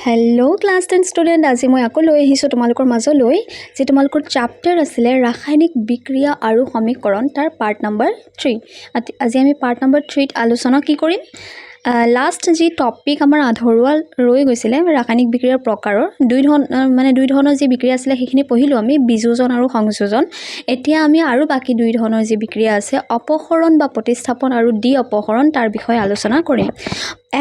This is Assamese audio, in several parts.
হেল্ল' ক্লাছ 10 ষ্টুডেণ্ট, আজি মই আকৌ লৈ আহিছোঁ তোমালোকৰ মাজলৈ যি তোমালোকৰ চাপ্টাৰ আছিলে ৰাসায়নিক বিক্ৰিয়া আৰু সমীকৰণ, তাৰ পাৰ্ট নম্বৰ 3। আজি আমি পাৰ্ট নম্বৰ 3ত আলোচনা কি কৰিম? লাষ্ট যি টপিক আমাৰ আধৰুৱা ৰৈ গৈছিলে, ৰাসায়নিক বিক্ৰিয়াৰ প্ৰকাৰৰ দুই ধৰণৰ, মানে দুই ধৰণৰ যি বিক্ৰিয়া আছিলে, সেইখিনি পঢ়িলোঁ আমি, বিযোজন আৰু সংযোজন। এতিয়া আমি আৰু বাকী দুই ধৰণৰ যি বিক্ৰিয়া আছে, অপসৰণ বা প্ৰতিস্থাপন আৰু দ্বি অপসৰণ, তাৰ বিষয়ে আলোচনা কৰিম।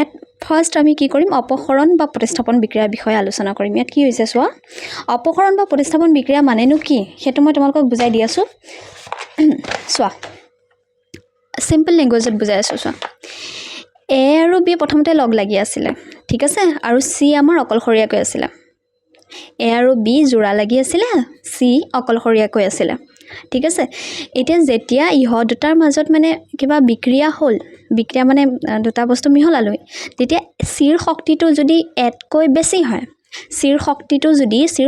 এট ফাৰ্ষ্ট আমি কি কৰিম? অপসৰণ বা প্ৰতিস্থাপন বিক্ৰিয়াৰ বিষয়ে আলোচনা কৰিম। ইয়াত কি হৈছে চোৱা। অপসৰণ বা প্ৰতিস্থাপন বিক্ৰিয়া মানেনো কি, সেইটো মই তোমালোকক বুজাই দি আছোঁ। চোৱা, চিম্পল লেংগুৱেজত বুজাই আছোঁ। চোৱা, এ আৰু বি প্ৰথমতে লগ লাগি আছিলে, ঠিক আছে? আৰু চি আমাৰ অকলশৰীয়াকৈ আছিলে। এ আৰু বি যোৰা লাগি আছিলে, চি অকলশৰীয়াকৈ আছিলে, ঠিক আছে? এতিয়া যেতিয়া ইহঁত দুটাৰ মাজত মানে কিবা বিক্ৰিয়া হ'ল, বিক্ৰিয়া মানে দুটা বস্তু মিহলালোঁ, তেতিয়া চিৰ শক্তিটো যদি এতকৈ বেছি হয়, চিৰ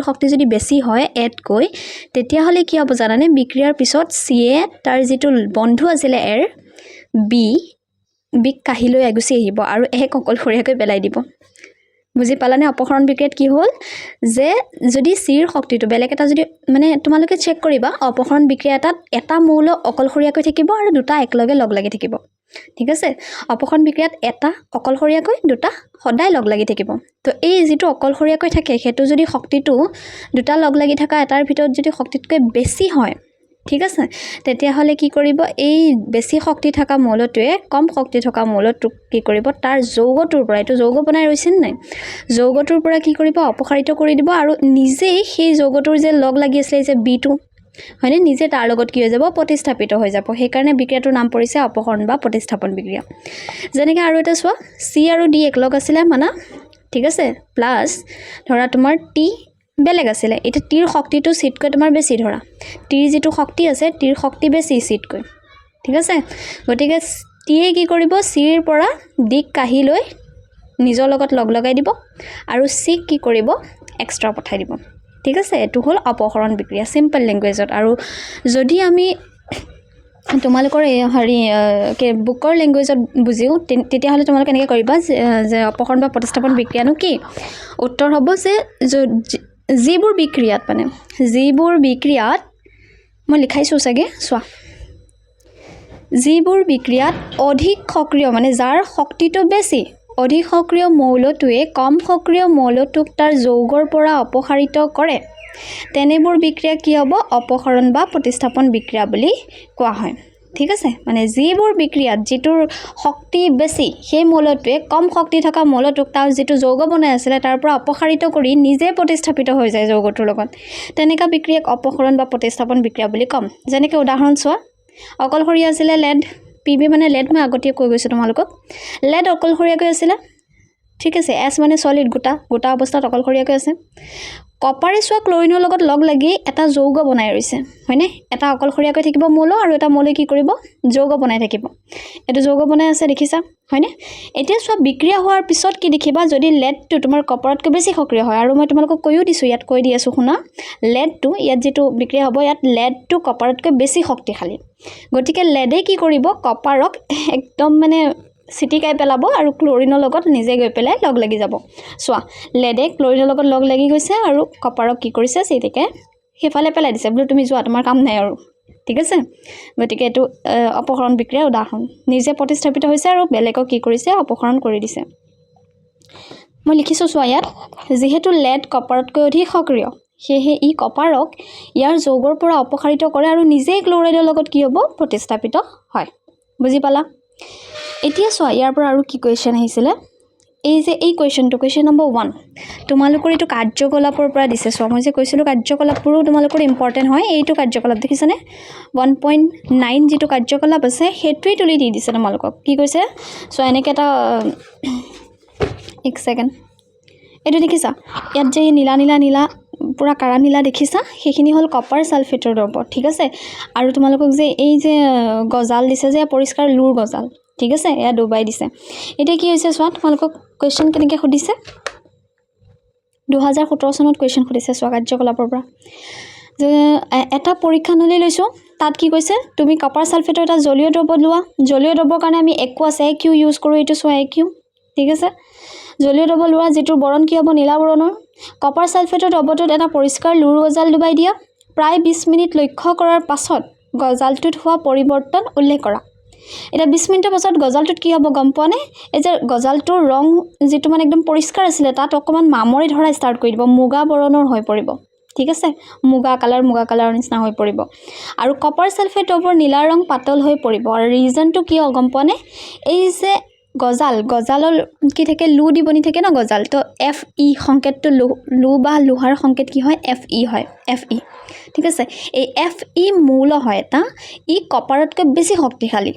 শক্তি যদি বেছি হয় এতকৈ, তেতিয়াহ'লে কি হ'ব জানানে? বিক্ৰিয়াৰ পিছত চিয়ে তাৰ যিটো বন্ধু আছিলে এৰ, বি, বিক কাঢ়ি লৈ গুচি আহিব আৰু এক অকলশৰীয়াকৈ পেলাই দিব। বুজি পালানে? অপসৰণ বিক্ৰিয়াত কি হ'ল যে যদি চিৰ শক্তিটো বেলেগ এটা যদি মানে তোমালোকে চেক কৰিবা, অপসৰণ বিক্ৰিয়া এটাত এটা মৌল অকলশৰীয়াকৈ থাকিব আৰু দুটা একেলগে লগ লাগি থাকিব, ঠিক আছে? অপসৰণ বিক্ৰিয়াত এটা অকলশৰীয়াকৈ, দুটা সদায় লগ লাগি থাকিব। তো এই যিটো অকলশৰীয়াকৈ থাকে, সেইটো যদি শক্তিটো দুটা লগ লাগি থকা এটাৰ ভিতৰত যদি শক্তিতকৈ বেছি হয়, ঠিক আছে, তেতিয়াহ'লে কি কৰিব? এই বেছি শক্তি থকা মৌলটোৱে কম শক্তি থকা মৌলটোক কি কৰিব? তাৰ যৌগটোৰ পৰা, এইটো যৌগ বনাই ৰৈছে নাই, যৌগটোৰ পৰা কি কৰিব? অপসাৰিত কৰি দিব আৰু নিজেই সেই যৌগটোৰ যে লগ লাগি আছিলে যে বিটো, হয়নে, নিজে তাৰ লগত কি হৈ যাব? প্ৰতিস্থাপিত হৈ যাব। সেইকাৰণে বিক্ৰিয়াটোৰ নাম পৰিছে অপসৰণ বা প্ৰতিস্থাপন বিক্ৰিয়া। যেনেকৈ আৰু এটা চোৱা, চি আৰু ডি একেলগ আছিলে মানা, ঠিক আছে? প্লাছ ধৰা তোমাৰ টি বেলেগ আছিলে। এতিয়া টিৰ শক্তিটো চিতকৈ তোমাৰ বেছি। ধৰা টিৰ যিটো শক্তি আছে, টিৰ শক্তি বেছি চিতকৈ, ঠিক আছে? গতিকে টিয়ে কি কৰিব? চিৰ পৰা ডিক কাঢ়ি লৈ নিজৰ লগত লগ লগাই দিব আৰু চিক কি কৰিব? এক্সট্ৰা পঠাই দিব, ঠিক আছে? এইটো হ'ল অপসৰণ বিক্ৰিয়া চিম্পল লেংগুৱেজত। আৰু যদি আমি তোমালোকৰ এই হেৰি বুকৰ লেংগুৱেজত বুজিও, তেতিয়াহ'লে তোমালোকে এনেকৈ কৰিবা যে অপসৰণ বা প্ৰতিস্থাপন বিক্ৰিয়ানো কি? উত্তৰ হ'ব যে যিবোৰ বিক্ৰিয়াত, মানে যিবোৰ বিক্ৰিয়াত, মই লিখাইছোঁ চাগে, চোৱা, যিবোৰ বিক্ৰিয়াত অধিক সক্ৰিয়, মানে যাৰ শক্তিটো বেছি, অধিক সক্ৰিয় মৌলটোৱে কম সক্ৰিয় মৌলটোক তাৰ যৌগৰ পৰা অপসাৰিত কৰে, তেনেবোৰ বিক্ৰিয়া কি হ'ব? অপসৰণ বা প্ৰতিস্থাপন বিক্ৰিয়া বুলি কোৱা হয়, ঠিক আছে? মানে যিবোৰ বিক্ৰিয়াত যিটোৰ শক্তি বেছি, সেই মৌলটোৱে কম শক্তি থকা মৌলটোক তাৰ যিটো যৌগ বনাই আছিলে তাৰ পৰা অপসাৰিত কৰি নিজে প্ৰতিস্থাপিত হৈ যায় যৌগটোৰ লগত, তেনেকুৱা বিক্ৰিয়াক অপসৰণ বা প্ৰতিস্থাপন বিক্ৰিয়া বুলি ক'ম। যেনেকৈ উদাহৰণ চোৱা, অকলশৰীয়া আছিলে লেড, পি বি মানে লেড, মই আগতীয়া কৈ গৈছোঁ তোমালোকক। লেড অকলশৰীয়াকৈ আছিলে, ঠিক আছে? এছ মানে চলিড, গোটা গোটা অৱস্থাত অকলশৰীয়াকৈ আছে। কপাৰে চোৱা ক্লৰিনৰ লগত লগ লাগি এটা যৌগ বনাই ৰৈছে, হয়নে? এটা অকলশৰীয়াকৈ থাকিব মৌল আৰু এটা মৌলে কি কৰিব? যৌগ বনাই থাকিব। এইটো যৌগ বনাই আছে, দেখিছা, হয়নে? এতিয়া চোৱা, বিক্ৰিয়া হোৱাৰ পিছত কি দেখিবা? যদি লেডটো তোমাৰ কপাৰতকৈ বেছি সক্ৰিয় হয়, আৰু মই তোমালোকক কৈও দিছোঁ, ইয়াত কৈ দি আছোঁ শুনা, লেডটো ইয়াত যিটো বিক্ৰিয়া হ'ব, ইয়াত লেডটো কপাৰতকৈ বেছি শক্তিশালী। গতিকে লেডে কি কৰিব? কপাৰক একদম মানে চিটিকাই পেলাব আৰু ক্লৰিনৰ লগত নিজে গৈ পেলাই লগ লাগি যাব। চোৱা, লেডে ক্লৰিনৰ লগত লগ লাগি গৈছে আৰু কপাৰক কি কৰিছে? চিটিকাই সেইফালে পেলাই দিছে, বোলো তুমি যোৱা, তোমাৰ কাম নাই আৰু, ঠিক আছে? গতিকে এইটো অপসৰণ বিক্ৰিয়াৰ উদাহৰণ। নিজে প্ৰতিস্থাপিত হৈছে আৰু বেলেগক কি কৰিছে? অপসৰণ কৰি দিছে। মই লিখিছোঁ চোৱা ইয়াত, যিহেতু লেড কপাৰতকৈ অধিক সক্ৰিয়, সেয়েহে ই কপাৰক ইয়াৰ যৌগৰ পৰা অপসাৰিত কৰে আৰু নিজেই ক্লৰাইডৰ লগত কি হ'ব? প্ৰতিস্থাপিত হয়। বুজি পালা? এতিয়া চোৱা, ইয়াৰ পৰা আৰু কি কুৱেশ্যন আহিছিলে? এই যে এই কুৱেশ্যনটো, কুৱেশ্যন নম্বৰ 1, তোমালোকৰ এইটো কাৰ্যকলাপৰ পৰা দিছে। চোৱা, মই যে কৈছিলোঁ কাৰ্যকলাপবোৰো তোমালোকৰ ইম্পৰ্টেণ্ট হয়। এইটো কাৰ্যকলাপ দেখিছানে? 1.9 যিটো কাৰ্যকলাপ আছে, সেইটোৱেই তুলি দি দিছে তোমালোকক। কি কৈছে চোৱা, এনেকৈ এটা, এক ছেকেণ্ড, এইটো দেখিছা? ইয়াত যে নীলা নীলা নীলা, পূৰা কাৰা নীলা দেখিছা, সেইখিনি হ'ল কপাৰ ছালফেটৰ দ্ৰৱ, ঠিক আছে? আৰু তোমালোকক যে এই যে গজাল দিছে যে, পৰিষ্কাৰ লোৰ গজাল, ঠিক আছে? এয়া ডুবাই দিছে। এতিয়া কি হৈছে চোৱা, তোমালোকক কুৱেশ্যন কেনেকৈ সুধিছে। 2017 চনত কুৱেশ্যন সুধিছে চোৱা কাৰ্যকলাপৰ পৰা যে এটা পৰীক্ষা নলী লৈছোঁ, তাত কি কৈছে? তুমি কপাৰ ছালফেটৰ এটা জলীয় দ্ৰৱ লোৱা। জলীয় দ্ৰৱৰ কাৰণে আমি একো আছে, এ কিউ ইউজ কৰোঁ। এইটো চোৱা, এ কিউ, ঠিক আছে? জলীয় দ্ৰৱ লোৱা যিটোৰ বৰণ কি হ'ব? নীলা বৰণৰ। কপাৰ ছালফেটৰ দ্ৰৱটোত এটা পৰিষ্কাৰ লোৰ গজাল ডুবাই দিয়া। প্ৰায় 20 মিনিট লক্ষ্য কৰাৰ পাছত গজালটোত হোৱা পৰিৱৰ্তন উল্লেখ কৰা। এতিয়া 20 মিনিটৰ পাছত গজালটোত কি হ'ব গম পোৱা নে? এই যে গজালটোৰ ৰং যিটো মানে একদম পৰিষ্কাৰ আছিলে তাত অকণমান মামৰে ধৰা ষ্টাৰ্ট কৰি দিব, মুগা বৰণৰ হৈ পৰিব। ঠিক আছে, মুগা কালাৰৰ নিচিনা হৈ পৰিব। আৰু কপাৰ ছালফেট দ্ৰৱৰ নীলা ৰং পাতল হৈ পৰিব। আৰু ৰিজনটো কিয় গম পোৱা নে? এই যে গজালৰ কি থাকে, লো দি বনি থাকে ন গজাল, তো এফ ই সংকেতটো লো বা লোহাৰ সংকেত কি হয়? এফ ই হয়, এফ ই। ঠিক আছে, এই এফ ই মৌল হয় এটা, ই কপাৰতকৈ বেছি শক্তিশালী।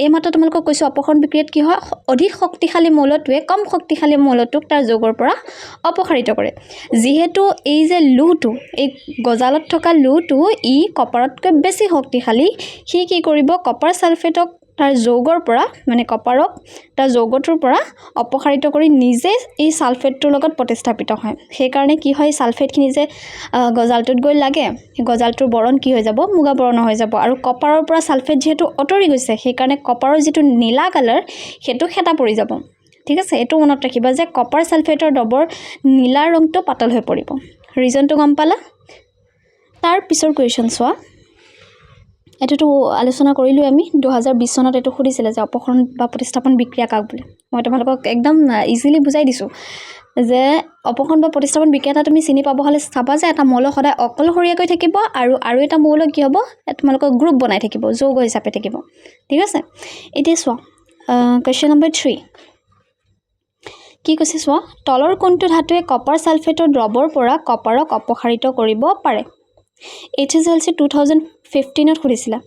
এইমাত্ৰ তোমালোকক কৈছোঁ অপসৰণ বিক্ৰিয়াত কি হয়, অধিক শক্তিশালী মৌলটোৱে কম শক্তিশালী মৌলটোক তাৰ যৌগৰ পৰা অপসাৰিত কৰে। যিহেতু এই যে লোহটো, এই গজালত থকা লোহটো ই কপাৰতকৈ বেছি শক্তিশালী, সি কি কৰিব, কপাৰ ছালফেটক তাৰ যৌগৰ পৰা মানে কপাৰক তাৰ যৌগটোৰ পৰা অপসাৰিত কৰি নিজে এই ছালফেটটোৰ লগত প্ৰতিস্থাপিত হয়। সেইকাৰণে কি হয়, ছালফেটখিনি যে গজালটোত গৈ লাগে, সেই গজালটোৰ বৰণ কি হৈ যাব? মুগা বৰণৰ হৈ যাব। আৰু কপাৰৰ পৰা ছালফেট যিহেতু আঁতৰি গৈছে, সেইকাৰণে কপাৰৰ যিটো নীলা কালাৰ সেইটো খেদা পৰি যাব। ঠিক আছে, এইটো মনত ৰাখিবা যে কপাৰ ছালফেটৰ দ্ৰৱৰ নীলা ৰংটো পাতল হৈ পৰিব। ৰিজনটো গম পালা? তাৰ পিছৰ কুৱেশ্যন চোৱা, এইটোতো আলোচনা কৰিলোঁ আমি 2020 চনত এইটো সুধিছিলে যে অপসৰণ বা প্ৰতিস্থাপন বিক্ৰিয়া কাক বোলে। মই তোমালোকক একদম ইজিলি বুজাই দিছোঁ যে অপসৰণ বা প্ৰতিস্থাপন বিক্ৰিয়া এটা তুমি চিনি পাব হ'লে চাবা যে এটা মৌল সদায় অকলশৰীয়াকৈ থাকিব আৰু আৰু এটা মৌল কি হ'ব, তোমালোকৰ গ্ৰুপ বনাই থাকিব, যৌগ হিচাপে থাকিব। ঠিক আছে, এতিয়া চোৱা কুৱেশ্যন নম্বৰ 3 কি কৈছে চোৱা, তলৰ কোনটো ধাতুৱে কপাৰ ছালফেটৰ দ্ৰৱৰ পৰা কপাৰক অপসাৰিত কৰিব পাৰে? HSLC 2015 সুধিছিলে।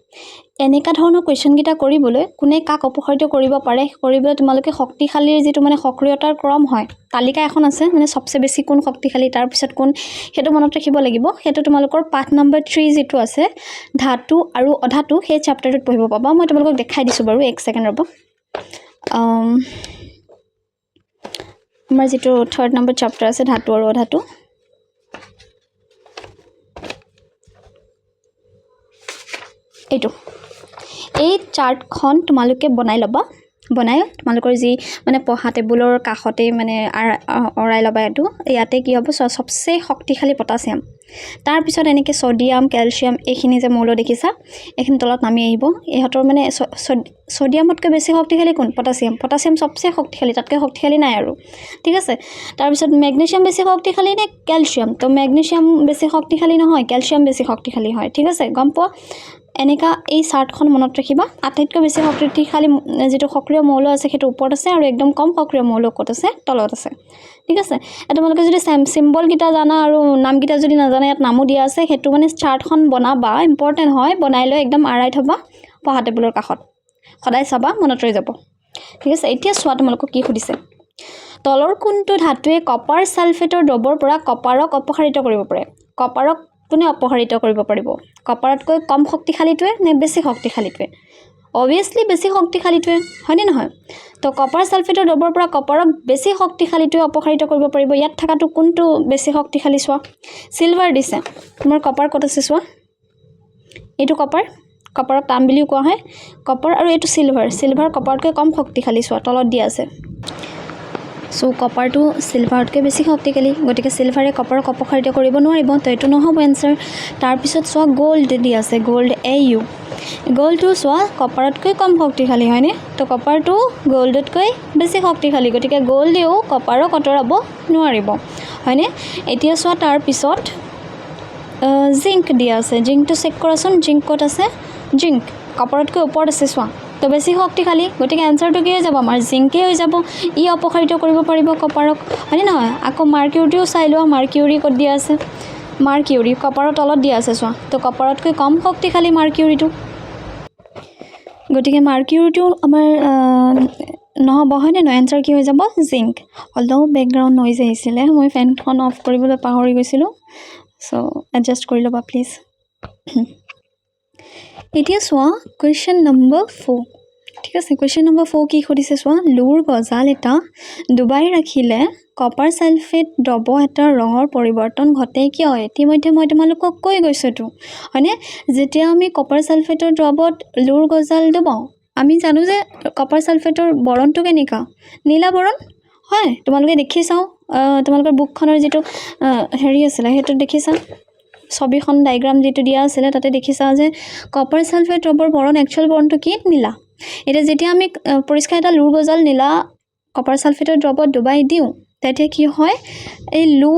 এনেকুৱা ধৰণৰ কুৱেশ্যনকেইটা কৰিবলৈ কোনে কাক অপসাৰিত কৰিব পাৰে কৰিবলৈ তোমালোকে শক্তিশালীৰ যিটো মানে সক্ৰিয়তাৰ ক্ৰম হয়, তালিকা এখন আছে, মানে চবচে বেছি কোন শক্তিশালী তাৰপিছত কোন, সেইটো মনত ৰাখিব লাগিব। সেইটো তোমালোকৰ পাঠ নম্বৰ 3 যিটো আছে ধাতু আৰু অধাতু, সেই চেপ্টাৰটোত পঢ়িব পাবা। মই তোমালোকক দেখাই দিছোঁ বাৰু, এক ছেকেণ্ড ৰ'ব। আমাৰ যিটো 3rd number chapter আছে ধাতু আৰু অধাতু, এইটো এই চাৰ্টখন তোমালোকে বনাই ল'বা। বনাই তোমালোকৰ যি মানে পঢ়া টেবুলৰ কাষতেই মানে অঁৰাই ল'বা এইটো। ইয়াতে কি হ'ব, চবচে শক্তিশালী পটাছিয়াম, তাৰপিছত এনেকৈ ছ'ডিয়াম, কেলছিয়াম এইখিনি যে মৌল দেখিছা এইখিনি তলত নামি আহিব। ইহঁতৰ মানে ছ'ডিয়ামতকৈ বেছি শক্তিশালী কোন? পটাছিয়াম। পটাছিয়াম চবচে শক্তিশালী, তাতকৈ শক্তিশালী নাই আৰু। ঠিক আছে, তাৰপিছত মেগনেছিয়াম বেছি শক্তিশালী নে কেলছিয়াম? তো মেগনেছিয়াম বেছি শক্তিশালী নহয়, কেলছিয়াম বেছি শক্তিশালী হয়। ঠিক আছে, গম পোৱা? এনেকুৱা এই চাৰ্টখন মনত ৰাখিবা। আটাইতকৈ বেছি শক্তিশালী যিটো সক্ৰিয় মৌল আছে সেইটো ওপৰত আছে, আৰু একদম কম সক্ৰিয় মৌল ক'ত আছে? তলত আছে। ঠিক আছে, তোমালোকে যদি চিম্বলকেইটা জানা আৰু নামকেইটা যদি নাজানা, ইয়াত নামো দিয়া আছে, সেইটো মানে চাৰ্টখন বনাবা, ইম্পৰ্টেণ্ট হয়, বনাই লৈ একদম আঁৰাই থ'বা পঢ়া টেবুলৰ কাষত, সদায় চাবা, মনত ৰৈ যাব। ঠিক আছে, এতিয়া চোৱা তোমালোকক কি সুধিছে, তলৰ কোনটো ধাতুৱে কপাৰ ছালফেটৰ দ্ৰৱৰ পৰা কপাৰক অপসাৰিত কৰিব পাৰে? কপাৰক কোনে অপসাৰিত কৰিব পাৰিব? কপাৰতকৈ কম শক্তিশালীটোৱে নে বেছি শক্তিশালীটোৱে? অভিয়াছলি বেছি শক্তিশালীটোৱে, হয়নে নহয়? তো কপাৰ ছালফেটৰ দ্ৰৱৰ পৰা কপাৰক বেছি শক্তিশালীটোৱে অপসাৰিত কৰিব পাৰিব। ইয়াত থকাটো কোনটো বেছি শক্তিশালী চোৱা, চিলভাৰ দিছে। তোমাৰ কপাৰ ক'ত আছে চোৱা, এইটো কপাৰ, কপাৰক তাম বুলিও কোৱা হয়, কপাৰ, আৰু এইটো চিলভাৰ, চিলভাৰ কপাৰতকৈ কম শক্তিশালী চোৱা, তলত দিয়া আছে। চ' কপাৰটো চিলভাৰতকৈ বেছি শক্তিশালী, গতিকে চিলভাৰে কপাৰক অপসাৰিত কৰিব নোৱাৰিব, তো এইটো নহ'ব এনচাৰ। তাৰপিছত চোৱা গ'ল্ড দি আছে, গ'ল্ড এ ইউ, গ'ল্ডটো চোৱা কপাৰতকৈ কম শক্তিশালী হয়নে? তো কপাৰটো গ'ল্ডতকৈ বেছি শক্তিশালী, গতিকে গ'ল্ডেও কপাৰক আঁতৰাব নোৱাৰিব, হয়নে? এতিয়া চোৱা তাৰপিছত জিংক দিয়া আছে, জিংকটো চেক কৰাচোন, জিংক ক'ত আছে? জিংক কপাৰতকৈ ওপৰত আছে চোৱা, তো বেছি শক্তিশালী, গতিকে এনচাৰটো কি হৈ যাব আমাৰ? জিংকেই হৈ যাব। ই অপসাৰিত কৰিব পাৰিব কপাৰক, হয়নে নহয়? আকৌ মাৰ্কিউৰিও চাই লোৱা, মাৰ্কিউৰি ক'ত দিয়া আছে? মাৰ্কিউৰি কপাৰৰ তলত দিয়া আছে চোৱা, তো কপাৰতকৈ কম শক্তিশালী মাৰ্কিউৰিটো, গতিকে মাৰ্কিউৰিটো আমাৰ নহ'ব, হয়নে নহয়? এনচাৰ কি হৈ যাব? জিংক। অলপ বেকগ্ৰাউণ্ড নইজ আহিছিলে, মই ফেনখন অফ কৰিবলৈ পাহৰি গৈছিলোঁ, চ' এডজাষ্ট কৰি ল'বা প্লিজ। এতিয়া চোৱা কুৱেশ্যন নম্বৰ 4। ঠিক আছে, কুৱেশ্যন নম্বৰ 4 কি সুধিছে চোৱা, লোৰ গজাল এটা ডুবাই ৰাখিলে কপাৰ ছালফেট দ্ৰৱ এটাৰ ৰঙৰ পৰিৱৰ্তন ঘটে কিয়? ইতিমধ্যে মই তোমালোকক কৈ গৈছোঁতো, হয়নে? যেতিয়া আমি কপাৰ ছালফেটৰ দ্ৰৱত লোৰ গজাল ডুবাওঁ, আমি জানো যে কপাৰ ছালফেটৰ বৰণটো কেনেকুৱা, নীলা বৰণ হয়, তোমালোকে দেখি চাওঁ, তোমালোকৰ বুকখনৰ যিটো হেৰি আছিলে সেইটোত দেখিছা, ছবিখন ডায়েগ্ৰাম যিটো দিয়া আছিলে তাতে দেখিছা যে কপাৰ ছালফেট দ্ৰৱৰ বৰণ, একচুৱেল বৰণটো কি? নীলা। এতিয়া যেতিয়া আমি পৰিষ্কাৰ এটা লোৰ গজাল নীলা কপাৰ ছালফেটৰ দ্ৰৱত ডুবাই দিওঁ, তেতিয়া কি হয়? এই লো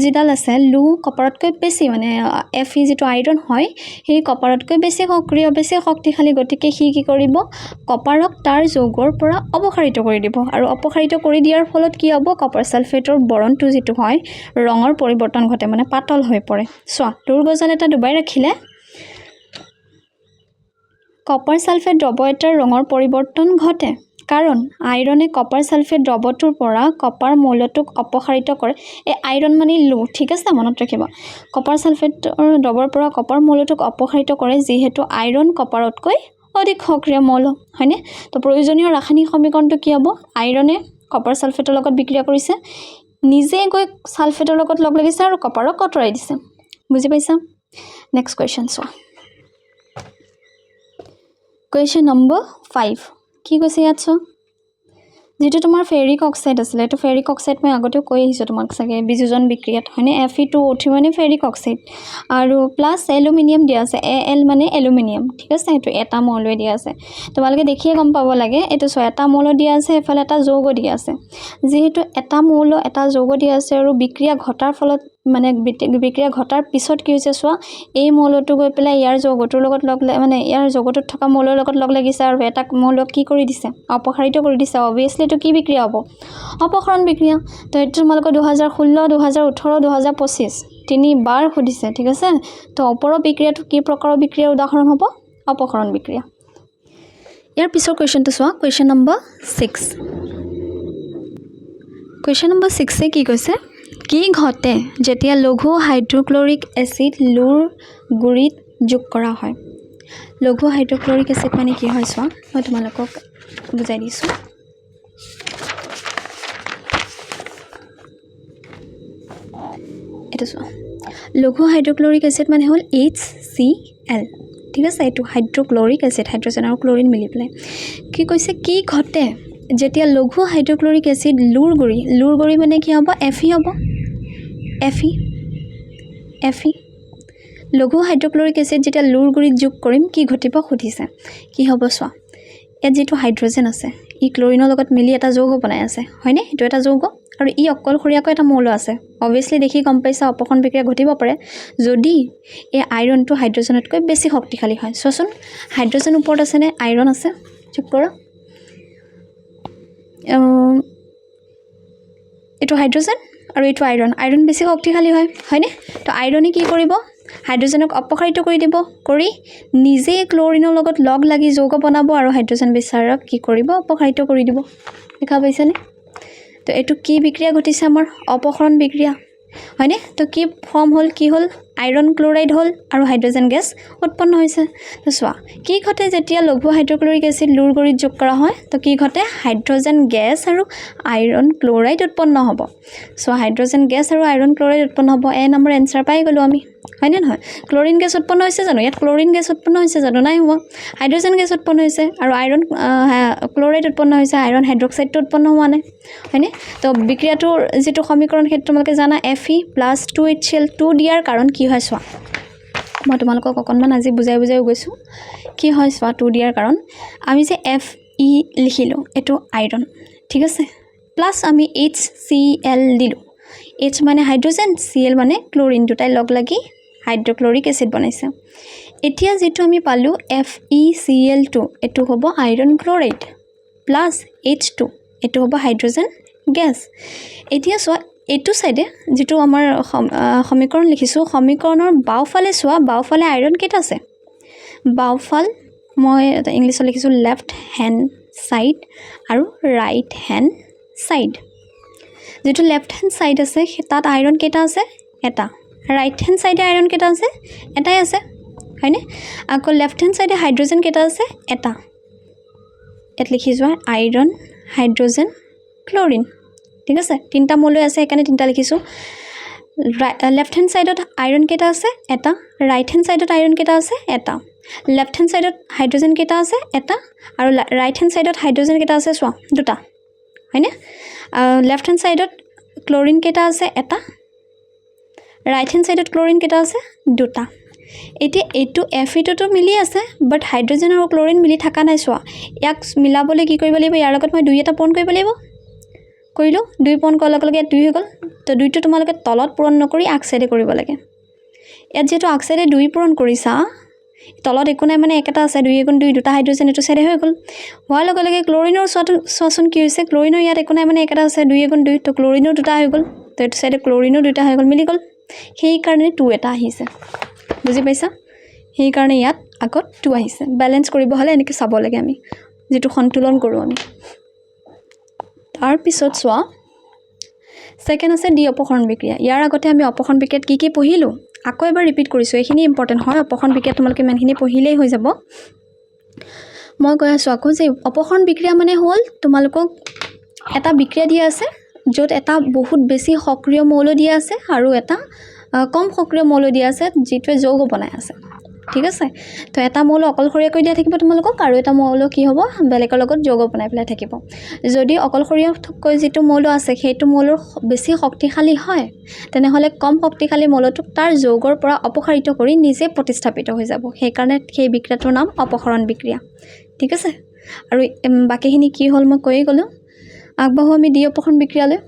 যিডাল আছে, লো কপাৰতকৈ বেছি, মানে Fe যিটো আইৰণ হয় সেই কপাৰতকৈ বেছি সক্ৰিয়, বেছি শক্তিশালী। গতিকে সি কি কৰিব? কপাৰক তাৰ যৌগৰ পৰা অপসাৰিত কৰি দিব। আৰু অপসাৰিত কৰি দিয়াৰ ফলত কি হ'ব? কপাৰ ছালফেটৰ বৰণটো যিটো হয়, ৰঙৰ পৰিৱৰ্তন ঘটে, মানে পাতল হৈ পৰে। চোৱা, লোৰ গজাল এটা ডুবাই ৰাখিলে কপাৰ ছালফেট দ্ৰৱ এটাৰ ৰঙৰ পৰিৱৰ্তন ঘটে, কাৰণ আইৰণে কপাৰ ছালফেট দ্ৰৱটোৰ পৰা কপাৰ মৌলটোক অপসাৰিত কৰে। এই আইৰণ মানে লো, ঠিক আছে, মনত ৰাখিব। কপাৰ ছালফেটৰ দ্ৰৱৰ পৰা কপাৰ মৌলটোক অপসাৰিত কৰে, যিহেতু আইৰণ কপাৰতকৈ অধিক সক্ৰিয় মৌল, হয়নে? তো প্ৰয়োজনীয় ৰাসায়নিক সমীকৰণটো কি হ'ব? আইৰণে কপাৰ ছালফেটৰ লগত বিক্ৰিয়া কৰিছে, নিজে গৈ ছালফেটৰ লগত লগ লাগিছে আৰু কপাৰক আঁতৰাই দিছে। বুজি পাইছা? নেক্সট কুৱেশ্যন চোৱা, কুৱেশ্যন নম্বৰ 5 কি কৈছে ইয়াত চোৱা। যিটো তোমাৰ ফেৰিক অক্সাইড আছিলে, এইটো ফেৰিক অক্সাইড মই আগতেও কৈ আহিছোঁ তোমাক চাগে, বিযোজন বিক্ৰিয়াত, হয়নে? Fe2O3 মানে ফেৰিক অক্সাইড, আৰু প্লাছ এলুমিনিয়াম দিয়া আছে, Al মানে এলুমিনিয়াম, ঠিক আছে। সেইটো এটা মৌলৱে দিয়া আছে, তোমালোকে দেখিয়ে গম পাব লাগে। এইটো চোৱা, এটা মৌল দিয়া আছে, এইফালে এটা যৌগ দিয়া আছে। যিহেতু এটা মৌল এটা যৌগ দিয়া আছে আৰু বিক্ৰিয়া ঘটাৰ ফলত, মানে বিক্ৰিয়া ঘটাৰ পিছত কি হৈছে চোৱা, এই মৌলটো গৈ পেলাই ইয়াৰ যৌগটোৰ লগত লগ, মানে ইয়াৰ যৌগটোত থকা মৌলৰ লগত লগ লাগিছে আৰু এটা মৌলক কি কৰি দিছে? অপসাৰিত কৰি দিছে। অভিয়াছলি এইটো কি বিক্ৰিয়া হ'ব? অপসাৰণ বিক্ৰিয়া। তো এইটো তোমালোকৰ 2016, 2018, 2025 তিনিবাৰ সুধিছে, ঠিক আছে। তো ওপৰৰ বিক্ৰিয়াটো কি প্ৰকাৰৰ বিক্ৰিয়াৰ উদাহৰণ হ'ব? অপসাৰণ বিক্ৰিয়া। ইয়াৰ পিছৰ কুৱেশ্যনটো চোৱা, কুৱেশ্যন নম্বৰ 6। কুৱেশ্যন নম্বৰ 6-এ কি কৈছে? কি ঘটে যেতিয়া লঘু হাইড্ৰক্লৰিক এচিড লোৰ গুড়িত যোগ কৰা হয়? লঘু হাইড্ৰক্লৰিক এচিড মানে কি হয় চোৱা, মই তোমালোকক বুজাই দিছোঁ। এইটো চোৱা, লঘু হাইড্ৰক্লৰিক এচিড মানে হ'ল HCl, ঠিক আছে। এইটো হাইড্ৰক্লৰিক এচিড, হাইড্ৰজেন আৰু ক্লৰিন মিলি পেলাই। কি কৈছে? কি ঘটে যেতিয়া লঘু হাইড্ৰক্লৰিক এচিড লোৰ গুড়ি, লোৰ গুড়ি মানে কি হ'ব? Fe হ'ব, Fe। লঘু হাইড্ৰক্লৰিক এচিড যেতিয়া লোৰ গুড়িত যোগ কৰিম কি ঘটিব সুধিছে। কি হ'ব চোৱা, ইয়াত যিটো হাইড্ৰজেন আছে ই ক্লৰিনৰ লগত মিলি এটা যৌগ বনাই আছে, হয়নে? এইটো এটা যৌগ আৰু ই অকলশৰীয়াকৈ এটা মৌল আছে। অভিয়াছলি দেখি গম পাইছা অপসাৰণ বিক্ৰিয়া ঘটিব পাৰে যদি এই আইৰণটো হাইড্ৰজেনতকৈ বেছি শক্তিশালী হয়। চোৱাচোন, হাইড্ৰজেন ওপৰত আছেনে আইৰণ আছে? যোগ কৰা, এইটো হাইড্ৰজেন আৰু এইটো আইৰণ, আইৰণ বেছি শক্তিশালী হয়, হয়নে? তো আইৰণে কি কৰিব? হাইড্ৰজেনক অপসাৰিত কৰি দিব, কৰি নিজে ক্লৰিনৰ লগত লগ লাগি যৌগ বনাব আৰু হাইড্ৰজেন বিচাৰক কি কৰিব? অপসাৰিত কৰি দিব। দেখা পাইছানে? তো এইটো কি বিক্ৰিয়া ঘটিছে? আমাৰ অপসাৰণ বিক্ৰিয়া, হয়নে? তো কি ফৰ্ম হ'ল? কি হ'ল? আইৰণ ক্লৰাইড হ'ল আৰু হাইড্ৰজেন গেছ উৎপন্ন হৈছে। তো চোৱা, কি ঘটে যেতিয়া লঘু হাইড্ৰক্লৰিক এচিড লোৰ গুড়িত যোগ কৰা হয়? তো কি ঘটে? হাইড্ৰজেন গেছ আৰু আইৰণ ক্লৰাইড উৎপন্ন হ'ব। চোৱা, হাইড্ৰজেন গেছ আৰু আইৰণ ক্লৰাইড উৎপন্ন হ'ব। এ নম্বৰ এনচাৰ পাই গ'লোঁ আমি, হয়নে নহয়? ক্লৰিন গেছ উৎপন্ন হৈছে জানো? ইয়াত ক্লৰিন গেছ উৎপন্ন হৈছে জানো? নাই হোৱা। হাইড্ৰজেন গেছ উৎপন্ন হৈছে আৰু আইৰণ ক্লৰাইড উৎপন্ন হৈছে, আইৰণ হাইড্ৰক্সাইডটো উৎপন্ন হোৱা নাই, হয়নে? তো বিক্ৰিয়াটোৰ যিটো সমীকৰণ সেইটো তোমালোকে জানা, Fe plus 2HCl। 2 দিয়াৰ কাৰণ কি হয় চোৱা, মই তোমালোকক অকণমান আজি বুজাই বুজাইও গৈছোঁ। কি হয় চোৱা, 2 দিয়াৰ কাৰণ আমি যে Fe লিখিলোঁ, এইটো আইৰণ, ঠিক আছে, প্লাছ আমি HCl দিলোঁ। H মানে হাইড্ৰজেন, Cl মানে ক্লৰিন, দুটাই লগ লাগি হাইড্ৰক্লৰিক এচিড বনাইছে। এতিয়া যিটো আমি পালোঁ FeCl2, এইটো হ'ব আইৰণ ক্লৰাইড প্লাছ H2, এইটো হ'ব হাইড্ৰজেন গেছ। এতিয়া চোৱা, এইটো চাইডে যিটো আমাৰ সমীকৰণ লিখিছোঁ, সমীকৰণৰ বাওঁফালে চোৱা, বাওঁফালে আইৰণ কেইটা আছে? বাওঁফাল মই এটা ইংলিছত লিখিছোঁ লেফ্ট হেণ্ড ছাইড আৰু ৰাইট হেণ্ড ছাইড। যিটো লেফ্ট হেণ্ড ছাইড আছে তাত আইৰণ কেইটা আছে? এটা। ৰাইট হেণ্ড ছাইডে আইৰণ কেইটা আছে? এটাই আছে, হয়নে? আকৌ লেফ্ট হেণ্ড ছাইডে হাইড্ৰজেন কেইটা আছে? এটা। ইয়াত লিখি যোৱা আইৰণ, হাইড্ৰজেন, ক্লৰিন, ঠিক আছে। তিনিটা মৌলই আছে সেইকাৰণে তিনিটা লিখিছোঁ। লেফ্ট হেণ্ড ছাইডত আইৰণ কেইটা আছে? এটা। ৰাইট হেণ্ড ছাইডত আইৰণ কেইটা আছে? এটা। লেফ্ট হেণ্ড ছাইডত হাইড্ৰজেন কেইটা আছে? এটা। আৰু ৰাইট হেণ্ড ছাইডত হাইড্ৰজেন কেইটা আছে? চোৱা, দুটা, হয়নে? লেফ্ট হেণ্ড ছাইডত ক্ল'ৰিন কেইটা আছে? এটা। ৰাইট হেণ্ড ছাইডত ক্ল'ৰিন কেইটা আছে? দুটা। এতিয়া এইটো এফ ইটোতো মিলি আছে, বাট হাইড্ৰজেন আৰু ক্ল'ৰিন মিলি থকা নাই। চোৱা, ইয়াক মিলাবলৈ কি কৰিব লাগিব? ইয়াৰ লগত মই দুই এটা পূৰণ কৰিব লাগিব। কৰিলোঁ। দুই পূৰণ কৰাৰ লগে লগে ইয়াত দুই হৈ গ'ল। তো দুইটো তোমালোকে তলত পূৰণ নকৰি আগ চাইডে কৰিব লাগে। ইয়াত যিহেতু আগ চাইডে দুই পূৰণ কৰিছা, তলত একো নাই, মানে একেটা আছে, দুই এগুণ দুই, দুটা হাইড্ৰজেন এইটো চাইডে হৈ গ'ল। হোৱাৰ লগে লগে ক্ল'ৰিনৰ চোৱাটো চোৱাচোন কি হৈছে। ক্ল'ৰিনৰ ইয়াত একো নাই, মানে একেটা আছে, দুই এগুণ দুই, তো ক্ল'ৰিনো দুটা হৈ গ'ল। তো এইটো চাইডে ক্ল'ৰিনো দুটা হৈ গ'ল, মিলি গ'ল। সেইকাৰণে টু এটা আহিছে। বুজি পাইছা? সেইকাৰণে ইয়াত আগত টু আহিছে। বেলেঞ্চ কৰিব হ'লে এনেকৈ চাব লাগে আমি, যিটো সন্তুলন কৰোঁ আমি। তাৰপিছত চোৱা, ছেকেণ্ড আছে দ্বি অপসৰণ বিক্ৰিয়া। ইয়াৰ আগতে আমি অপসৰণ বিক্ৰিয়াত কি কি পঢ়িলোঁ, আকৌ এবাৰ ৰিপিট কৰিছোঁ। এইখিনি ইম্পৰ্টেণ্ট হয়। অপসৰণ বিক্ৰিয়াত তোমালোকে ইমানখিনি পঢ়িলেই হৈ যাব। মই কৈ আছোঁ আকৌ যে অপসৰণ বিক্ৰিয়া মানে হ'ল তোমালোকক এটা বিক্ৰিয়া দিয়া আছে, য'ত এটা বহুত বেছি সক্ৰিয় মৌল দিয়া আছে আৰু এটা কম সক্ৰিয় মৌল দিয়া আছে, যিটোৱে যৌগ বনাই আছে। ঠিক আছে? তো এটা মৌল অকলশৰীয়াকৈ দিয়া থাকিব তোমালোকক আৰু এটা মৌল কি হ'ব? বেলেগৰ লগত যৌগ বনাই পেলাই থাকিব। যদি অকলশৰীয়াকৈ যিটো মৌল আছে, সেইটো মৌলৰ বেছি শক্তিশালী হয়, তেনেহ'লে কম শক্তিশালী মৌলটোক তাৰ যৌগৰ পৰা অপসাৰিত কৰি নিজে প্ৰতিস্থাপিত হৈ যাব। সেইকাৰণে সেই বিক্ৰিয়াটোৰ নাম অপসৰণ বিক্ৰিয়া। ঠিক আছে? আৰু বাকীখিনি কি হ'ল মই কৈয়ে গ'লোঁ। আগবাঢ়ো আমি দ্বি অপসৰণ বিক্ৰিয়ালৈ।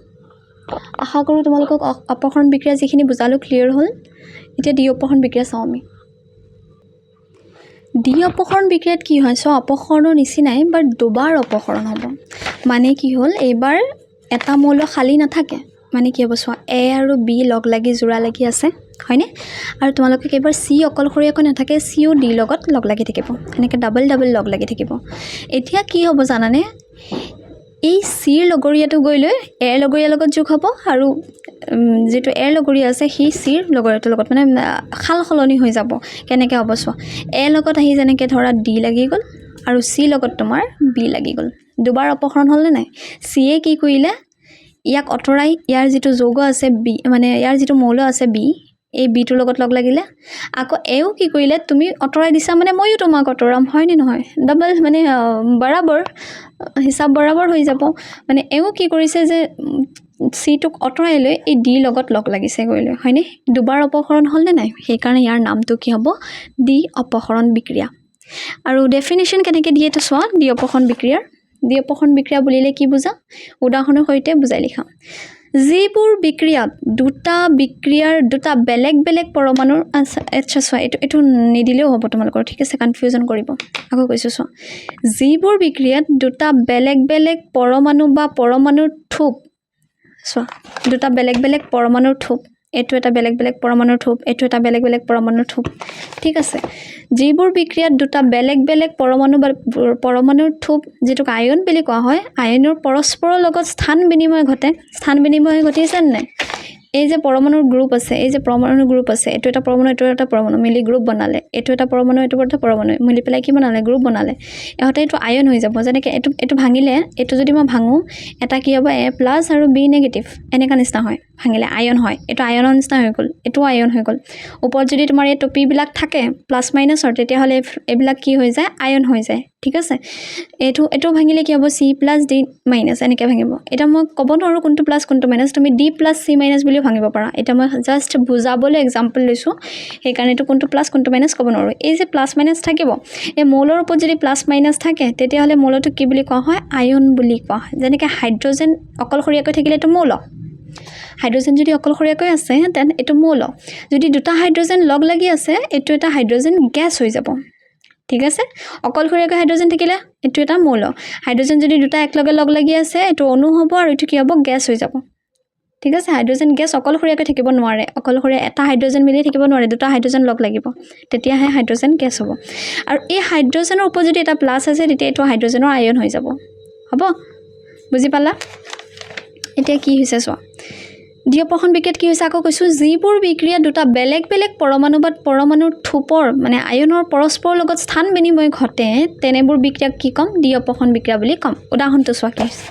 আশা কৰোঁ তোমালোকক অপসৰণ বিক্ৰিয়া যিখিনি বুজালোঁ ক্লিয়াৰ হ'ল। এতিয়া দ্বি অপসৰণ বিক্ৰিয়া চাওঁ আমি। দ্বি অপসৰণ বিক্ৰিয়াত কি হয় চোৱা। অপসৰণৰ নিচিনাই, বাট দুবাৰ অপসৰণ হ'ব। মানে কি হ'ল? এইবাৰ এটা মৌল খালী নাথাকে। মানে কি হ'ব চোৱা, এ আৰু বি লগ লাগি যোৰা লাগি আছে, হয়নে? আৰু তোমালোকে এইবাৰ চি অকলশৰীয়াকৈ নাথাকে, চিও ডিৰ লগত লগ লাগি থাকিব। এনেকৈ ডাবল ডাবল লগ লাগি থাকিব। এতিয়া কি হ'ব জানানে? এই চিৰ লগৰীয়াটো গৈ লৈ এৰ লগৰীয়াৰ লগত যোগ হ'ব আৰু যিটো এৰ লগৰীয়া আছে, সি চিৰ লগৰীয়াটোৰ লগত মানে সাল সলনি হৈ যাব। কেনেকৈ হ'ব চোৱা, এৰ লগত আহি যেনেকৈ ধৰা ডি লাগি গ'ল আৰু চি লগত তোমাৰ বি লাগি গ'ল। দুবাৰ অপসৰণ হ'লনে নাই? চিয়ে কি কৰিলে? ইয়াক আঁতৰাই ইয়াৰ যিটো যৌগ আছে বি, মানে ইয়াৰ যিটো মৌল আছে বি, এই বিটোৰ লগত লগ লাগিলে। আকৌ এও কি কৰিলে? তুমি আঁতৰাই দিছা মানে ময়ো তোমাক আঁতৰাম, হয়নে নহয়? ডাবল মানে বৰাবৰ হিচাপ বৰাবৰ হৈ যাব। মানে এও কি কৰিছে যে চিটোক আঁতৰাই লৈ এই ডিৰ লগত লগ লাগিছে গৈ লৈ, হয়নে? দুবাৰ অপসৰণ হ'লনে নাই? সেইকাৰণে ইয়াৰ নামটো কি হ'ব? দ্বি অপসৰণ বিক্ৰিয়া। আৰু ডেফিনেশ্যন কেনেকৈ দিয়ে এইটো চোৱা। দ্বি অপসৰণ বিক্ৰিয়াৰ, দ্বি অপসৰণ বিক্ৰিয়া বুলিলে কি বুজা? উদাহৰণৰ সৈতে বুজাই লিখা। যিবোৰ বিক্ৰিয়াত দুটা বিক্ৰিয়াৰ দুটা বেলেগ বেলেগ পৰমাণুৰ, আচ্ছা আচ্ছা, চোৱা, এইটো নিদিলেও হ'ব তোমালোকৰ। ঠিক আছে? কনফিউজন কৰিব। আকৌ কৈছোঁ চোৱা, যিবোৰ বিক্ৰিয়াত দুটা বেলেগ বেলেগ পৰমাণু বা পৰমাণুৰ থোপ, চোৱা, দুটা বেলেগ বেলেগ পৰমাণুৰ থোপ, এইটো এটা বেলেগ বেলেগ পৰমাণুৰ থোপ, এইটো এটা বেলেগ বেলেগ পৰমাণুৰ থোপ, ঠিক আছে? যিবোৰ বিক্ৰিয়াত দুটা বেলেগ বেলেগ পৰমাণু বা পৰমাণুৰ থোপ, যিটোক আয়ন বুলি কোৱা হয়, আয়নৰ পৰস্পৰৰ লগত স্থান বিনিময় ঘটে। স্থান বিনিময় ঘটিছে নাই? এই যে পৰমাণুৰ গ্ৰুপ আছে, এই যে পৰমাণুৰ গ্ৰুপ আছে, এইটো এটা পৰমাণু, এইটো এটা পৰমাণু মিলি গ্ৰুপ বনালে। এইটো এটা পৰমাণু, এইটো এটা পৰমাণু মিলি পেলাই কি বনালে? গ্ৰুপ বনালে। ইহঁতে এইটো আয়ন হৈ যাব। যেনেকৈ এইটো ভাঙিলে, এইটো যদি মই ভাঙোঁ, এটা কি হ'ব? এ প্লাছ আৰু বি নিগেটিভ, এনেকুৱা নিচিনা হয়। ভাঙিলে আয়ন হয়। এইটো আয়নৰ নিচিনা হৈ গ'ল, এইটোও আয়ন হৈ গ'ল। ওপৰত যদি তোমাৰ এই টুপিবিলাক থাকে প্লাছ মাইনাছৰ, তেতিয়াহ'লে এইবিলাক কি হৈ যায়? আয়ন হৈ যায়। ঠিক আছে? এইটো ভাঙিলে কি হ'ব? চি প্লাছ ডি মাইনাছ, এনেকৈ ভাঙিব। এতিয়া মই ক'ব নোৱাৰোঁ কোনটো প্লাছ, কোনটো মাইনাছ। তুমি ডি প্লাছ চি মাইনাছ বুলিও ভাঙিব পাৰা। এতিয়া মই জাষ্ট বুজাবলৈ এক্সাম্পল লৈছোঁ, সেইকাৰণে এইটো কোনটো প্লাছ, কোনটো মাইনাছ ক'ব নোৱাৰোঁ। এই যে প্লাছ মাইনাছ থাকিব, এই মৌলৰ ওপৰত যদি প্লাছ মাইনাছ থাকে, তেতিয়াহ'লে মৌলটোক কি বুলি কোৱা হয়? আয়ন বুলি কোৱা হয়। যেনেকৈ হাইড্ৰজেন অকলশৰীয়াকৈ থাকিলে এইটো মৌল। হাইড্ৰজেন যদি অকলশৰীয়াকৈ আছে, then এইটো মৌল। যদি দুটা হাইড্ৰজেন লগ লাগি আছে, এইটো এটা হাইড্ৰজেন গেছ হৈ যাব। ঠিক আছে? অকলশৰীয়াকৈ হাইড্ৰজেন থাকিলে এইটো এটা মৌল। হাইড্ৰজেন যদি দুটা একেলগে লগ লাগি আছে, এইটো অণু হ'ব আৰু এইটো কি হ'ব? গেছ হৈ যাব। ঠিক আছে? হাইড্ৰজেন গেছ অকলশৰীয়াকৈ থাকিব নোৱাৰে। অকলশৰীয়া এটা হাইড্ৰজেন মিলি থাকিব নোৱাৰে, দুটা হাইড্ৰজেন লগ লাগিব, তেতিয়াহে হাইড্ৰজেন গেছ হ'ব। আৰু এই হাইড্ৰজেনৰ ওপৰত যদি এটা প্লাছ আছে, তেতিয়া এইটো হাইড্ৰজেনৰ আয়ন হৈ যাব। হ'ব? বুজি পালা? এতিয়া কি হৈছে চোৱা। দ্বি অপসৰণ বিক্ৰিয়াত কি হৈছে? আকৌ কৈছোঁ, যিবোৰ বিক্ৰিয়া দুটা বেলেগ বেলেগ পৰমাণু বা পৰমাণুৰ থোপৰ, মানে আয়নৰ পৰস্পৰৰ লগত স্থান বিনিময় ঘটে, তেনেবোৰ বিক্ৰিয়াক কি ক'ম? দ্বি অপসৰণ বিক্ৰিয়া বুলি ক'ম। উদাহৰণটো চোৱা কি হৈছে।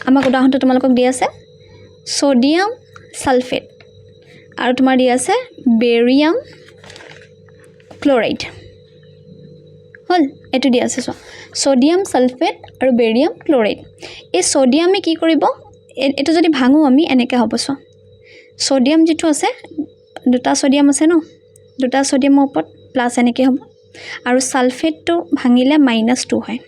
আমাক উদাহৰণটো তোমালোকক দি আছে ছ'ডিয়াম ছালফেট আৰু তোমাৰ দি আছে বেৰিয়াম ক্ল'ৰাইড। হ'ল, এইটো দিয়া আছে চোৱা, ছ'ডিয়াম ছালফেট আৰু বেৰিয়াম ক্ল'ৰাইড। এই ছ'ডিয়ামে কি কৰিব? এইটো যদি ভাঙোঁ আমি, এনেকৈ হ'ব চোৱা। ছ'ডিয়াম যিটো আছে, দুটা ছ'ডিয়াম আছে ন, দুটা ছ'ডিয়ামৰ ওপৰত প্লাছ এনেকৈ হ'ব আৰু ছালফেটটো ভাঙিলে -2 হয়।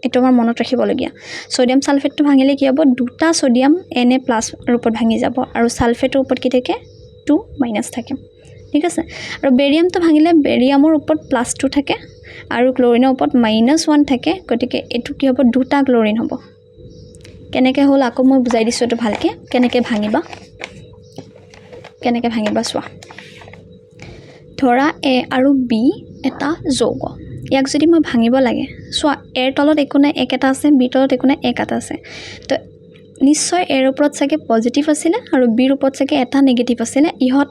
এইটো আমাৰ মনত ৰাখিবলগীয়া। ছ'ডিয়াম ছালফেটটো ভাঙিলে কি হ'ব? দুটা ছ'ডিয়াম এন এ প্লাছ ৰূপত ভাঙি যাব আৰু ছালফেটৰ ওপৰত কি থাকে? 2- থাকে, ঠিক আছে। আৰু বেৰিয়ামটো ভাঙিলে বেৰিয়ামৰ ওপৰত +2 থাকে আৰু ক্ল'ৰিনৰ ওপৰত -1 থাকে। গতিকে এইটো কি হ'ব? দুটা ক্ল'ৰিন হ'ব। কেনেকৈ হ'ল আকৌ মই বুজাই দিছোঁ এইটো ভালকৈ। কেনেকৈ ভাঙিবা, কেনেকৈ ভাঙিবা চোৱা। ধৰা এ আৰু বি এটা যৌগ। ইয়াক যদি মই ভাঙিব লাগে, চোৱা, এৰ তলত একো নাই, এক এটা আছে। বিৰ তলত একো নাই, এক এটা আছে। তো নিশ্চয় এৰ ওপৰত চাগে পজিটিভ আছিলে আৰু বিৰ ওপৰত চাগে এটা নিগেটিভ আছিলে। ইহঁত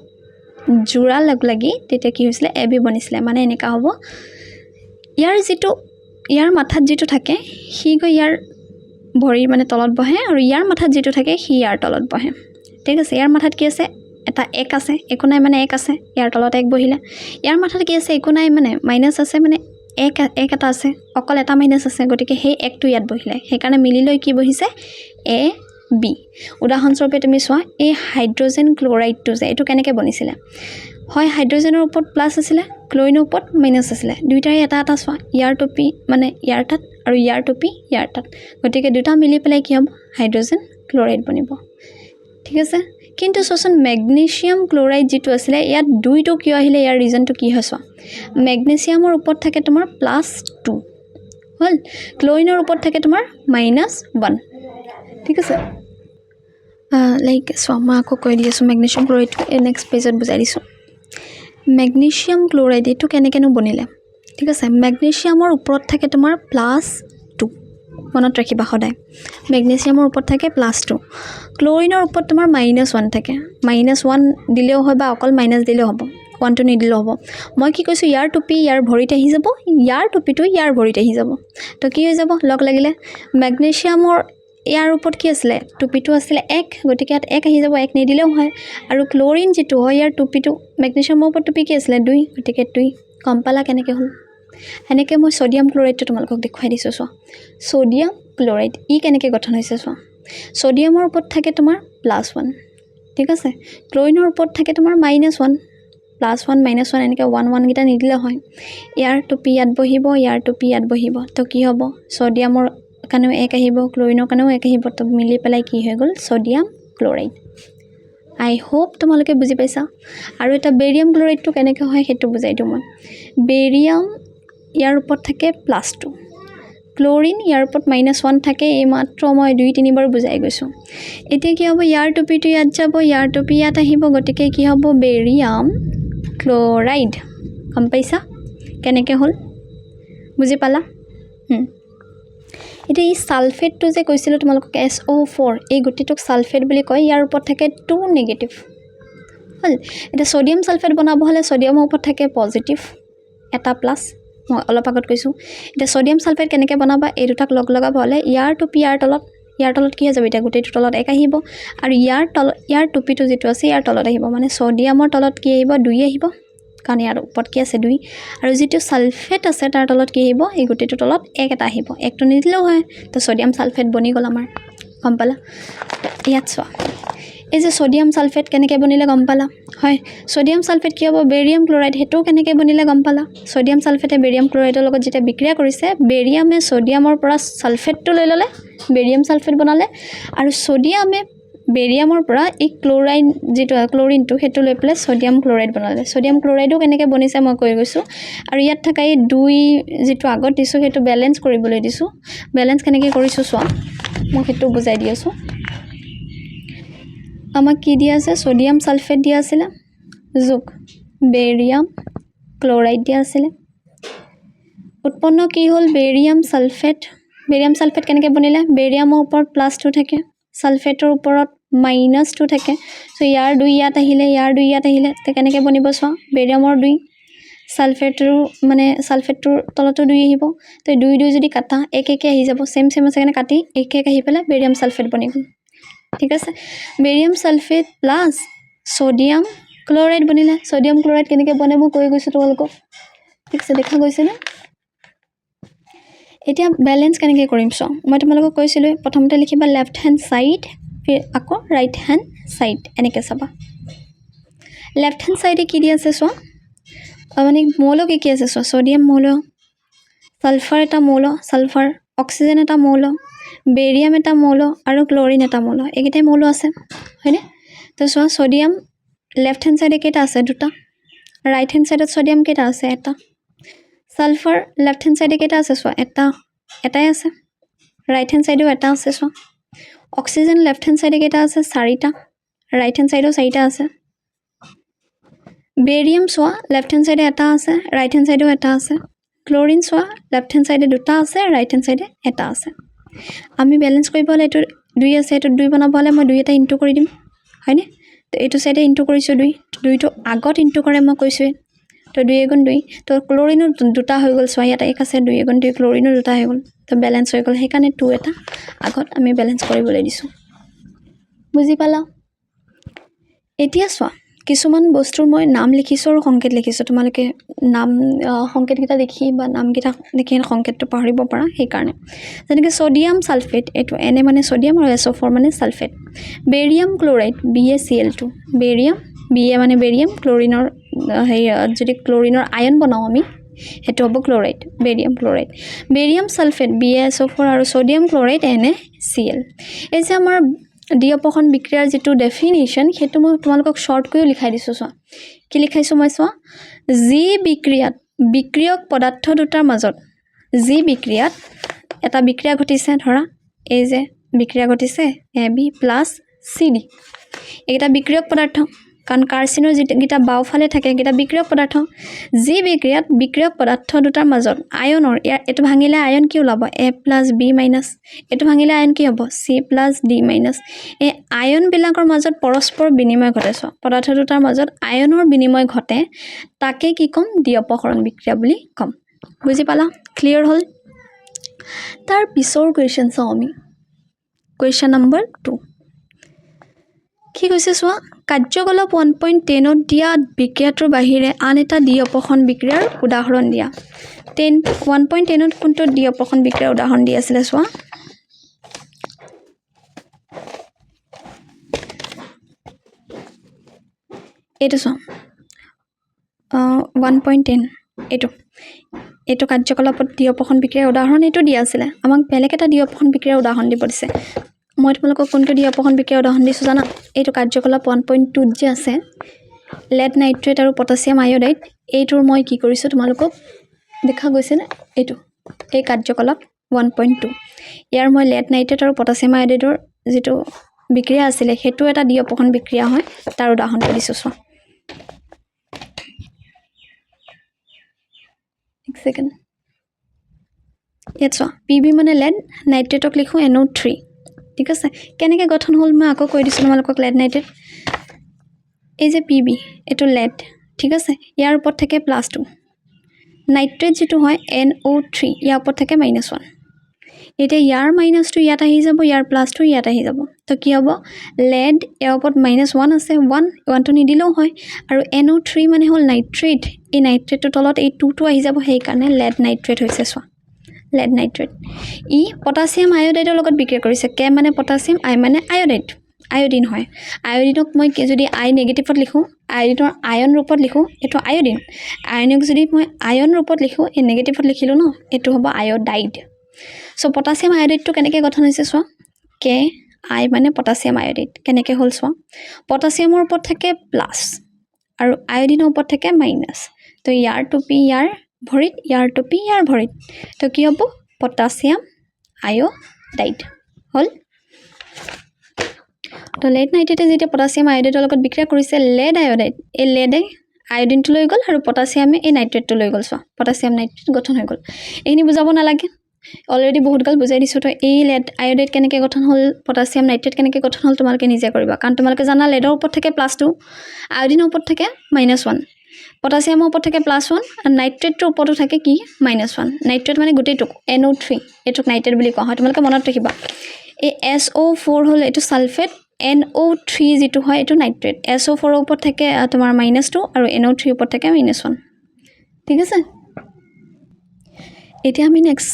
যোৰা লগ লাগি তেতিয়া কি হৈছিলে? A B বনিছিলে। মানে এনেকুৱা হ'ব, ইয়াৰ মাথাত যিটো থাকে সি গৈ ইয়াৰ ভৰিৰ মানে তলত বহে আৰু ইয়াৰ মাথাত যিটো থাকে সি ইয়াৰ তলত বহে, ঠিক আছে। ইয়াৰ মাথাত কি আছে? এটা এক আছে, একো নাই মানে এক আছে, ইয়াৰ তলত এক বহিলে। ইয়াৰ মাথাত কি আছে? একো নাই মানে মাইনাছ আছে, মানে এক এক এটা আছে, অকল এটা মাইনাছ আছে, গতিকে সেই একটো ইয়াত বহিলে। সেইকাৰণে মিলি লৈ কি বহিছে? A B. উদাহৰণস্বৰূপে তুমি চোৱা, এই হাইড্ৰজেন ক্ল'ৰাইডটো যে, এইটো কেনেকৈ বনিছিলে? হয়, হাইড্ৰজেনৰ ওপৰত প্লাছ আছিলে, ক্ল'ৰিনৰ ওপৰত মাইনাছ আছিলে। দুয়োটাৰে এটা এটা চোৱা, ইয়াৰ টুপি মানে ইয়াৰ তাত আৰু ইয়াৰ টুপি ইয়াৰ তাত। গতিকে দুটা মিলি পেলাই কি হ'ব? হাইড্ৰজেন ক্ল'ৰাইড বনিব, ঠিক আছে। কিন্তু চোৱাচোন, মেগনেছিয়াম ক্ল'ৰাইড যিটো আছিলে, ইয়াত দুইটো কিয় আহিলে? ইয়াৰ ৰিজনটো কি হয় চোৱা। মেগনেছিয়ামৰ ওপৰত থাকে তোমাৰ +2 হ'ল, ক্ল'ৰিনৰ ওপৰত থাকে তোমাৰ -1, ঠিক আছে। লাইক চোৱা, মই আকৌ কৈ দি আছোঁ, মেগনেছিয়াম ক্ল'ৰাইডটো এই নেক্সট পেজত বুজাই দিছোঁ। মেগনেছিয়াম ক্ল'ৰাইড এইটো কেনেকৈনো বনিলে? ঠিক আছে, মেগনেছিয়ামৰ ওপৰত থাকে তোমাৰ +2, মনত ৰাখিবা সদায়, মেগনেছিয়ামৰ ওপৰত থাকে +2। ক্ল'ৰিনৰ ওপৰত তোমাৰ -1 থাকে। -1 দিলেও হয় বা অকল মাইনাছ দিলেও হ'ব, ওৱানটো নিদিলেও হ'ব। মই কি কৈছোঁ? ইয়াৰ টুপি ইয়াৰ ভৰিত আহি যাব, ইয়াৰ টুপিটো ইয়াৰ ভৰিত আহি যাব। তো কি হৈ যাব লগ লাগিলে? মেগনেছিয়ামৰ ইয়াৰ ওপৰত কি আছিলে? টুপিটো আছিলে এক, গতিকে ইয়াত এক আহি যাব, এক নিদিলেও হয়। আৰু ক্ল'ৰিন যিটো হয়, ইয়াৰ টুপিটো, মেগনেছিয়ামৰ ওপৰত টুপি কি আছিলে? দুই, গতিকে দুই। গম পালা কেনেকৈ হ'ল? সেনেকৈ মই ছ'ডিয়াম ক্ল'ৰাইডটো তোমালোকক দেখুৱাই দিছোঁ। চোৱা, ছ'ডিয়াম ক্ল'ৰাইড ই কেনেকৈ গঠন হৈছে চোৱা। ছ'ডিয়ামৰ ওপৰত থাকে তোমাৰ +1, ঠিক আছে। ক্ল'ৰিনৰ ওপৰত থাকে তোমাৰ -1। +1, -1, এনেকৈ ওৱান ওৱানকেইটা নিদিলে হয়। ইয়াৰ টুপি ইয়াত বহিব, ইয়াৰ টুপি ইয়াত বহিব। তো কি হ'ব? ছ'ডিয়ামৰ কাৰণেও এক আহিব, ক্ল'ৰিনৰ কাৰণেও এক আহিব। তো মিলি পেলাই কি হৈ গ'ল? Sodium chloride. আই হোপ তোমালোকে বুজি পাইছা। আৰু এটা বেৰিয়াম ক্ল'ৰাইডটো কেনেকৈ হয় সেইটো বুজাই দিওঁ মই। বেৰিয়াম ইয়াৰ ওপৰত থাকে +2, ক্ল'ৰিন ইয়াৰ ওপৰত -1 থাকে। এইমাত্ৰ মই দুই তিনিবাৰ বুজাই গৈছোঁ। এতিয়া কি হ'ব? ইয়াৰ টুপিটো ইয়াত যাব, ইয়াৰ টুপি ইয়াত আহিব। গতিকে কি হ'ব? Barium chloride. গম পাইছা কেনেকৈ হ'ল? বুজি পালা? এতিয়া এই ছালফেটটো যে কৈছিলোঁ তোমালোকক, SO4, এই গোটেইটোক ছালফেট বুলি কয়। ইয়াৰ ওপৰত থাকে 2 নিগেটিভ হ'ল। এতিয়া ছ'ডিয়াম ছালফেট বনাব হ'লে ছ'ডিয়ামৰ ওপৰত থাকে পজিটিভ এটা প্লাছ, মই অলপ আগত কৈছোঁ। এতিয়া ছ'ডিয়াম ছালফেট কেনেকৈ বনাবা? এই দুটাক লগ লগাব হ'লে ইয়াৰ টুপি ইয়াৰ তলত, ইয়াৰ তলত কি হৈ যাব? এতিয়া গোটেইটোৰ তলত এক আহিব আৰু ইয়াৰ টুপিটো যিটো আছে ইয়াৰ তলত আহিব। মানে ছ'ডিয়ামৰ তলত কি আহিব? দুই আহিব, কাৰণ ইয়াৰ ওপৰত কি আছে? দুই। আৰু যিটো ছালফেট আছে তাৰ তলত কি আহিব? এই গোটেইটোৰ তলত এক এটা আহিব, একটো নিদিলেও হয়। তো ছ'ডিয়াম ছালফেট বনি গ'ল আমাৰ। গম পালা? ইয়াত চোৱা, এই যে ছ'ডিয়াম ছালফেট কেনেকৈ বনিলে গম পালা? হয়, ছ'ডিয়াম ছালফেট কি হ'ব? বেৰিয়াম ক্ল'ৰাইড, সেইটোও কেনেকৈ বনিলে গম পালা? ছ'ডিয়াম ছালফেটে বেৰিয়াম ক্ল'ৰাইডৰ লগত যেতিয়া বিক্ৰিয়া কৰিছে, বেৰিয়ামে ছ'ডিয়ামৰ পৰা ছালফেটটো লৈ ল'লে, বেৰিয়াম ছালফেট বনালে আৰু ছ'ডিয়ামে বেৰিয়ামৰ পৰা এই ক্ল'ৰাইড যিটো ক্ল'ৰিনটো, সেইটো লৈ পেলাই ছ'ডিয়াম ক্ল'ৰাইড বনালে। ছ'ডিয়াম ক্ল'ৰাইডো কেনেকৈ বনিছে মই কৈ গৈছোঁ। আৰু ইয়াত থকা এই দুই যিটো আগত দিছোঁ, সেইটো বেলেঞ্চ কৰিবলৈ দিছোঁ। বেলেঞ্চ কেনেকৈ কৰিছোঁ চোৱা, মই সেইটো বুজাই দি আছোঁ। আমাক কি দিয়া আছে? ছ'ডিয়াম ছালফেট দিয়া আছিলে যোগ বেৰিয়াম ক্ল'ৰাইড দিয়া আছিলে। উৎপন্ন কি হ'ল? Barium sulphate. Barium sulphate কেনেকৈ বনিলে? বেৰিয়ামৰ ওপৰত +2 থাকে, ছালফেটৰ ওপৰত -2 থাকে। চ' ইয়াৰ দুই ইয়াত আহিলে, ইয়াৰ দুই ইয়াত আহিলে, তে কেনেকৈ বনিব চোৱা। বেৰিয়ামৰ দুই, ছালফেটৰো মানে ছালফেটটোৰ তলতো দুই আহিব। তো দুই দুই যদি কাটা, এক একে আহি যাব। ছেম ছেম আছে কাৰণে কাটি এক এক আহি পেলাই বেৰিয়াম ছালফেট বনি গ'ল, ঠিক আছে। Barium sulphate plus sodium chloride বনিলে। ছ'ডিয়াম ক্ল'ৰাইড কেনেকৈ বনে মই কৈ গৈছোঁ তোমালোকক, ঠিক আছে। দেখা গৈছেনে? এতিয়া বেলেঞ্চ কেনেকৈ কৰিম চোৱা, মই তোমালোকক কৈছিলোঁ প্ৰথমতে লিখিবা লেফ্ট হেণ্ড ছাইড, আকৌ ৰাইট হেণ্ড ছাইড, এনেকৈ চাবা। লেফ্ট হেণ্ড ছাইডে কি দি আছে চোৱা, মানে মৌল কি কি আছে চোৱা, ছ'ডিয়াম মৌল, ছালফাৰ এটা মৌল, ছালফাৰ, অক্সিজেন এটা মৌল, বেৰিয়াম এটা মৌল আৰু ক্ল'ৰিন এটা মৌল, এইকেইটাই মৌল আছে হয়নে। তো চোৱা ছ'ডিয়াম লেফ্ট হেণ্ড ছাইডে কেইটা আছে, দুটা, ৰাইট হেণ্ড ছাইডত ছ'ডিয়াম কেইটা আছে, এটা। ছালফাৰ লেফ্ট হেণ্ড ছাইডে কেইটা আছে চোৱা, এটা, এটাই আছে, ৰাইট হেণ্ড ছাইডেও এটা আছে চোৱা। অক্সিজেন লেফ্ট হেণ্ড ছাইডে কেইটা আছে, চাৰিটা, ৰাইট হেণ্ড ছাইডেও চাৰিটা আছে। বেৰিয়াম চোৱা লেফ্ট হেণ্ড ছাইডে এটা আছে, ৰাইট হেণ্ড ছাইডেও এটা আছে। ক্ল'ৰিন চোৱা লেফ্ট হেণ্ড ছাইডে দুটা আছে, ৰাইট হেণ্ড ছাইডে এটা আছে। আমি বেলেঞ্চ কৰিব হ'লে এইটো দুই আছে, এইটো দুই বনাব হ'লে মই দুই এটা ইনটু কৰি দিম হয়নে। তো এইটো ছাইডে ইনটু কৰিছোঁ দুই, দুইটো আগত ইনটু কৰে মই কৈছোঁৱেই, তো দুই এগুণ দুই, তো ক্ল'ৰিনো দুটা হৈ গ'ল চোৱা, ইয়াত এক আছে, দুই এগুণ দুই, ক্ল'ৰিনো দুটা হৈ গ'ল, তো বেলেঞ্চ হৈ গ'ল, সেইকাৰণে টু এটা আগত আমি বেলেঞ্চ কৰিবলৈ দিছোঁ। বুজি পালা? এতিয়া চোৱা কিছুমান বস্তুৰ মই নাম লিখিছোঁ আৰু সংকেত লিখিছোঁ, তোমালোকে নাম সংকেতকেইটা দেখি বা নামকেইটা দেখি সংকেতটো পাহৰিব পাৰা, সেইকাৰণে। যেনেকৈ ছ'ডিয়াম ছালফেট, এইটো এন এ মানে ছ'ডিয়াম আৰু এছ অ' ফ'ৰ মানে sulphate. Barium chloride, BaCl2, barium, B A মানে বেৰিয়াম, ক্ল'ৰিনৰ হেৰি যদি ক্ল'ৰিনৰ আয়ন বনাওঁ আমি সেইটো হ'ব chloride, barium chloride. Barium sulphate BaSO4 আৰু ছ'ডিয়াম ক্ল'ৰাইড NaCl। এই যে আমাৰ দ্বি-অপসৰণ বিক্ৰিয়াৰ যিটো ডেফিনিশ্যন সেইটো মই তোমালোকক শ্বৰ্টকৈও লিখাই দিছোঁ চোৱা, কি লিখাইছোঁ মই চোৱা, যি বিক্ৰিয়াত বিক্ৰিয়ক পদাৰ্থ দুটাৰ মাজত, যি বিক্ৰিয়াত এটা বিক্ৰিয়া ঘটিছে, ধৰা এই যে বিক্ৰিয়া ঘটিছে A B plus C D, এইকেইটা বিক্ৰিয়ক পদাৰ্থ, কাৰণ কাৰ্চিনৰ যিকেইটা বাওঁফালে থাকে সেইকেইটা বিক্ৰিয়ক পদাৰ্থ। যি বিক্ৰিয়াত বিক্ৰিয়ক পদাৰ্থ দুটাৰ মাজত আয়নৰ, ইয়াৰ এইটো ভাঙিলে আয়ন কি ওলাব, এ প্লাছ বি মাইনাছ, এইটো ভাঙিলে আয়ন কি হ'ব, চি প্লাছ ডি মাইনাছ। এই আয়নবিলাকৰ মাজত পৰস্পৰ বিনিময় ঘটে চোৱা, পদাৰ্থ দুটাৰ মাজত আয়নৰ বিনিময় ঘটে, তাকে কি ক'ম, দ্বি-অপসৰণ বিক্ৰিয়া বুলি ক'ম। বুজি পালা? ক্লিয়াৰ হ'ল? তাৰ পিছৰ কুৱেশ্যন চাওঁ আমি, কুৱেশ্যন নম্বৰ 2 কি কৈছে চোৱা, কাৰ্যকলাপ 1.10ত দিয়া বিক্ৰিয়াটোৰ বাহিৰে আন এটা দ্বি-অপসৰণ বিক্ৰিয়াৰ উদাহৰণ দিয়া। 1.10ত কোনটো দ্বি-অপসৰণ বিক্ৰিয়াৰ উদাহৰণ দি আছিলে চোৱা, এইটো চোৱা 1.10, এইটো এইটো কাৰ্যকলাপত দ্বি-অপসৰণ বিক্ৰিয়াৰ উদাহৰণ এইটো দিয়া আছিলে। আমাক বেলেগ এটা দ্বি-অপসৰণ বিক্ৰিয়াৰ উদাহৰণ দিব দিছে। মই তোমালোকক কোনটো দ্বি-অপসৰণ বিক্ৰিয়াৰ উদাহৰণ দিছোঁ জানা? এইটো কাৰ্যকলাপ 1.2ত যে আছে লেড নাইট্ৰেট আৰু পটাছিয়াম আয়োডাইড, এইটোৰ মই কি কৰিছোঁ তোমালোকক দেখা গৈছেনে? এইটো এই কাৰ্যকলাপ 1.2, ইয়াৰ মই লেড নাইট্ৰেট আৰু পটাছিয়াম আয়োডাইডৰ যিটো বিক্ৰিয়া আছিলে সেইটো এটা দ্বি-অপসৰণ বিক্ৰিয়া হয়, তাৰ উদাহৰণটো দিছোঁ চোৱা। এক ছেকেণ্ড, ইয়াত চোৱা পি বি মানে লেড, নাইট্ৰেটক লিখোঁ NO3, ঠিক আছে। কেনেকৈ গঠন হ'ল মই আকৌ কৈ দিছোঁ তোমালোকক। লেড নাইট্ৰেট, এই যে পি বি এইটো লেড, ঠিক আছে, ইয়াৰ ওপৰত থাকে +2, নাইট্ৰেট যিটো হয় NO3, ইয়াৰ ওপৰত থাকে -1। এতিয়া ইয়াৰ মাইনাছটো ইয়াত আহি যাব, ইয়াৰ প্লাছটো ইয়াত আহি যাব, তো কি হ'ব, লেড ইয়াৰ ওপৰত -1 আছে, ওৱানটো নিদিলেও হয়, আৰু NO3 মানে হ'ল নাইট্ৰেট, এই নাইট্ৰেটটোৰ তলত এই টুটো আহি যাব, সেইকাৰণে লেড নাইট্ৰেট হৈছে চোৱা, লেড নাইট্ৰেট। ই পটাছিয়াম আয়োডাইডৰ লগত বিক্ৰিয়া কৰিছে, কে মানে পটাছিয়াম, আই মানে আয়োডাইড, আয়োডিন হয়। আয়োডিনক মই যদি আই নেগেটিভত লিখোঁ, আয়োডিনৰ আয়ন ৰূপত লিখোঁ, এইটো আয়োডিন, আয়নক যদি মই আয়ন ৰূপত লিখোঁ, এই নেগেটিভত লিখিলোঁ ন, এইটো হ'ব আয়োডাইড। চ' পটাছিয়াম আয়োডাইডটো কেনেকৈ গঠন হৈছে চোৱা, কে আই মানে পটাছিয়াম আয়োডাইড কেনেকৈ হ'ল চোৱা, পটাছিয়ামৰ ওপৰত থাকে প্লাছ আৰু আয়োডিনৰ ওপৰত থাকে মাইনাছ, তো ইয়াৰ টুপি ইয়াৰ ভৰিত, ইয়াৰ টুপি ইয়াৰ ভৰিত, তো কি হ'ব, পটাছিয়াম আয়োডাইড হ'ল। তো লেড নাইট্ৰেটে যেতিয়া পটাছিয়াম আয়োডাইডৰ লগত বিক্ৰিয়া কৰিছে, লেড আয়োডাইড, এই লেডে আয়োডিনটো লৈ গ'ল আৰু পটাছিয়ামে এই নাইট্ৰেটটো লৈ গ'ল চোৱা, পটাছিয়াম নাইট্ৰেট গঠন হৈ গ'ল। এইখিনি বুজাব নালাগে, অলৰেডি বহুত গাল বুজাই দিছোঁ। তো এই লেড আয়োডাইড কেনেকৈ গঠন হ'ল, পটাছিয়াম নাইট্ৰেট কেনেকৈ গঠন হ'ল তোমালোকে নিজে কৰিবা, কাৰণ তোমালোকে জানা লেডৰ ওপৰত থাকে +2, আয়োডিনৰ ওপৰত থাকে -1, পটাছিয়ামৰ ওপৰত থাকে +1, আৰু নাইট্ৰেটটোৰ ওপৰতো থাকে কি -1। নাইট্ৰেট মানে গোটেইটোক NO3, এইটোক নাইট্ৰেট বুলি কোৱা হয়, তোমালোকে মনত ৰাখিবা। এই SO4 হ'ল এইটো ছালফেট, NO3 যিটো হয় এইটো নাইট্ৰেট, SO4ৰ ওপৰত থাকে তোমাৰ -2 আৰু NO3ৰ ওপৰত থাকে -1, ঠিক আছে। এতিয়া আমি নেক্সট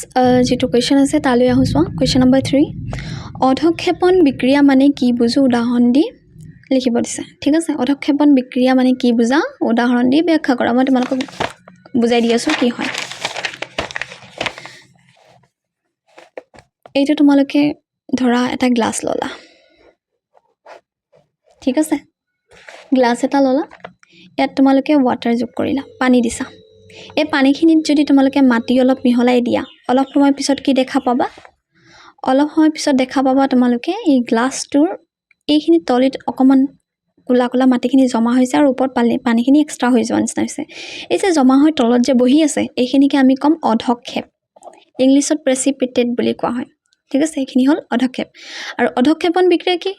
যিটো কুৱেশ্যন আছে তালৈ আহোঁ। চোৱা, কুৱেশ্যন নম্বৰ 3, অধঃক্ষেপণ বিক্ৰিয়া মানে কি বুজো উদাহৰণ দি লিখিব দিছে। ঠিক আছে, অধঃক্ষেপণ বিক্ৰিয়া মানে কি বুজা উদাহৰণ দি ব্যাখ্যা কৰা। মই তোমালোকক বুজাই দি আছোঁ কি হয়। এইটো তোমালোকে ধৰা এটা গ্লাছ ল'লা, ঠিক আছে, গ্লাছ এটা ল'লা, ইয়াত তোমালোকে ৱাটাৰ যোগ কৰিলা, পানী দিছা। এই পানীখিনিত যদি তোমালোকে মাটি অলপ মিহলাই দিয়া, অলপ সময় পিছত কি দেখা পাবা? অলপ সময় পিছত দেখা পাবা তোমালোকে এই গ্লাছটোৰ এইখিনি তলিত অকণমান ক'লা ক'লা মাটিখিনি জমা হৈছে আৰু ওপৰত পানীখিনি এক্সট্ৰা হৈ যোৱা নিচিনা হৈছে। এই যে জমা হৈ তলত যে বহি আছে, এইখিনিকে আমি ক'ম অধঃক্ষেপ। ইংলিছত প্ৰেচিপিটেট বুলি কোৱা হয়। ঠিক আছে, এইখিনি হ'ল অধঃক্ষেপ। আৰু অধঃক্ষেপণ বিক্ৰিয়া কি?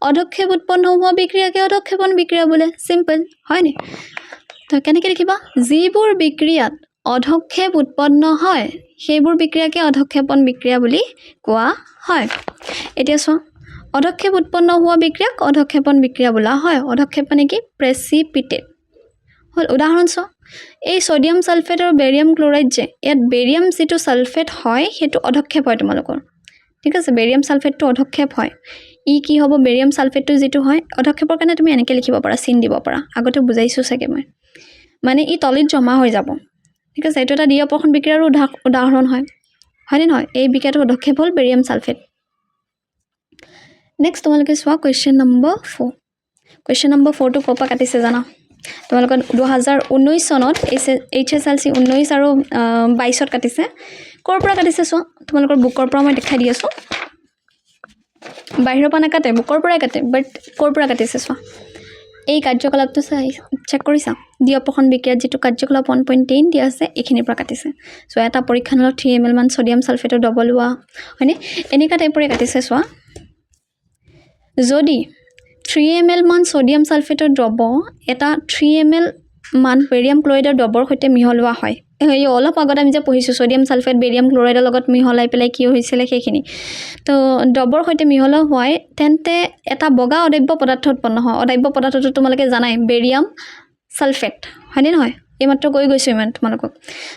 অধঃক্ষেপ উৎপন্ন হোৱা বিক্ৰিয়াকে অধঃক্ষেপণ বিক্ৰিয়া বোলে। চিম্পল হয়নে? তো কেনেকৈ লিখিবা? যিবোৰ বিক্ৰিয়াত অধঃক্ষেপ উৎপন্ন হয় সেইবোৰ বিক্ৰিয়াকে অধঃক্ষেপণ বিক্ৰিয়া বুলি কোৱা হয়। এতিয়া চোৱা, অধঃক্ষেপ উৎপন্ন হোৱা বিক্ৰিয়াক অধঃক্ষেপণ বিক্ৰিয়া বোলা হয়। অধঃক্ষেপ মানে কি? প্ৰেচিপিটেট হ'ল। উদাহৰণ চোৱা, এই ছ'ডিয়াম ছালফেট আৰু বেৰিয়াম ক্ল'ৰাইড যে, ইয়াত বেৰিয়াম যিটো ছালফেট হয় সেইটো অধঃক্ষেপ হয় তোমালোকৰ। ঠিক আছে, বেৰিয়াম ছালফেটটো অধঃক্ষেপ হয়। ই কি হ'ব? বেৰিয়াম ছালফেটটো যিটো হয় অধঃক্ষেপৰ কাৰণে তুমি এনেকৈ লিখিব পাৰা, চিন দিব পাৰা, আগতে বুজাইছোঁ চাগে মই। মানে ই তলিত জমা হৈ যাব। ঠিক আছে, এইটো এটা দ্বি অপসৰণ বিক্ৰিয়াৰো উদাহৰণ হয়, হয়নে নহয়? এই বিক্ৰিয়াটো অধঃক্ষেপ হ'ল বেৰিয়াম ছালফেট। নেক্সট তোমালোকে চোৱা কুৱেশ্যন নম্বৰ 4। কুৱেশ্যন নম্বৰ 4টো ক'ৰ পৰা কাটিছে জানা? তোমালোকৰ 2019 চনত HSLC 19 আৰু 22ত কাটিছে। ক'ৰ পৰা কাটিছে চোৱা, তোমালোকৰ বুকৰ পৰা মই দেখাই দি আছোঁ। বাহিৰৰ পৰা নাকাটে, বুকৰ পৰাই কাটে, বাট ক'ৰ পৰা কাটিছে চোৱা। এই কাৰ্যকলাপটো চাই চেক কৰিছা, দ্বি অপসৰণ বিক্ৰিয়াত যিটো কাৰ্যকলাপ 1.10 দিয়া আছে এইখিনিৰ পৰা কাটিছে। চ' এটা পৰীক্ষানলত 3 ml মান ছ'ডিয়াম ছালফেটৰ দ্ৰৱ লোৱা হয়নে, এনেকুৱা টাইপৰে কাটিছে। চোৱা, যদি 3 ml মান ছ'ডিয়াম ছালফেটৰ দ্ৰৱ এটা 3 ml মান বেৰিয়াম ক্ল'ৰাইডৰ দ্ৰৱৰ সৈতে মিহলোৱা হয়, এই অলপ আগত আমি যে পঢ়িছোঁ ছ'ডিয়াম ছালফেট বেৰিয়াম ক্ল'ৰাইডৰ লগত মিহলাই পেলাই কি হৈছিলে সেইখিনি, তো দ্ৰৱৰ সৈতে মিহলোৱা হোৱাই তেন্তে এটা বগা অদ্ৰব্য পদাৰ্থ উৎপন্ন হয়। অদ্ৰব্য পদাৰ্থটো তোমালোকে জানাই বেৰিয়াম ছালফেট হয়নে নহয়? এইমাত্ৰ কৈ গৈছোঁ ইমান তোমালোকক।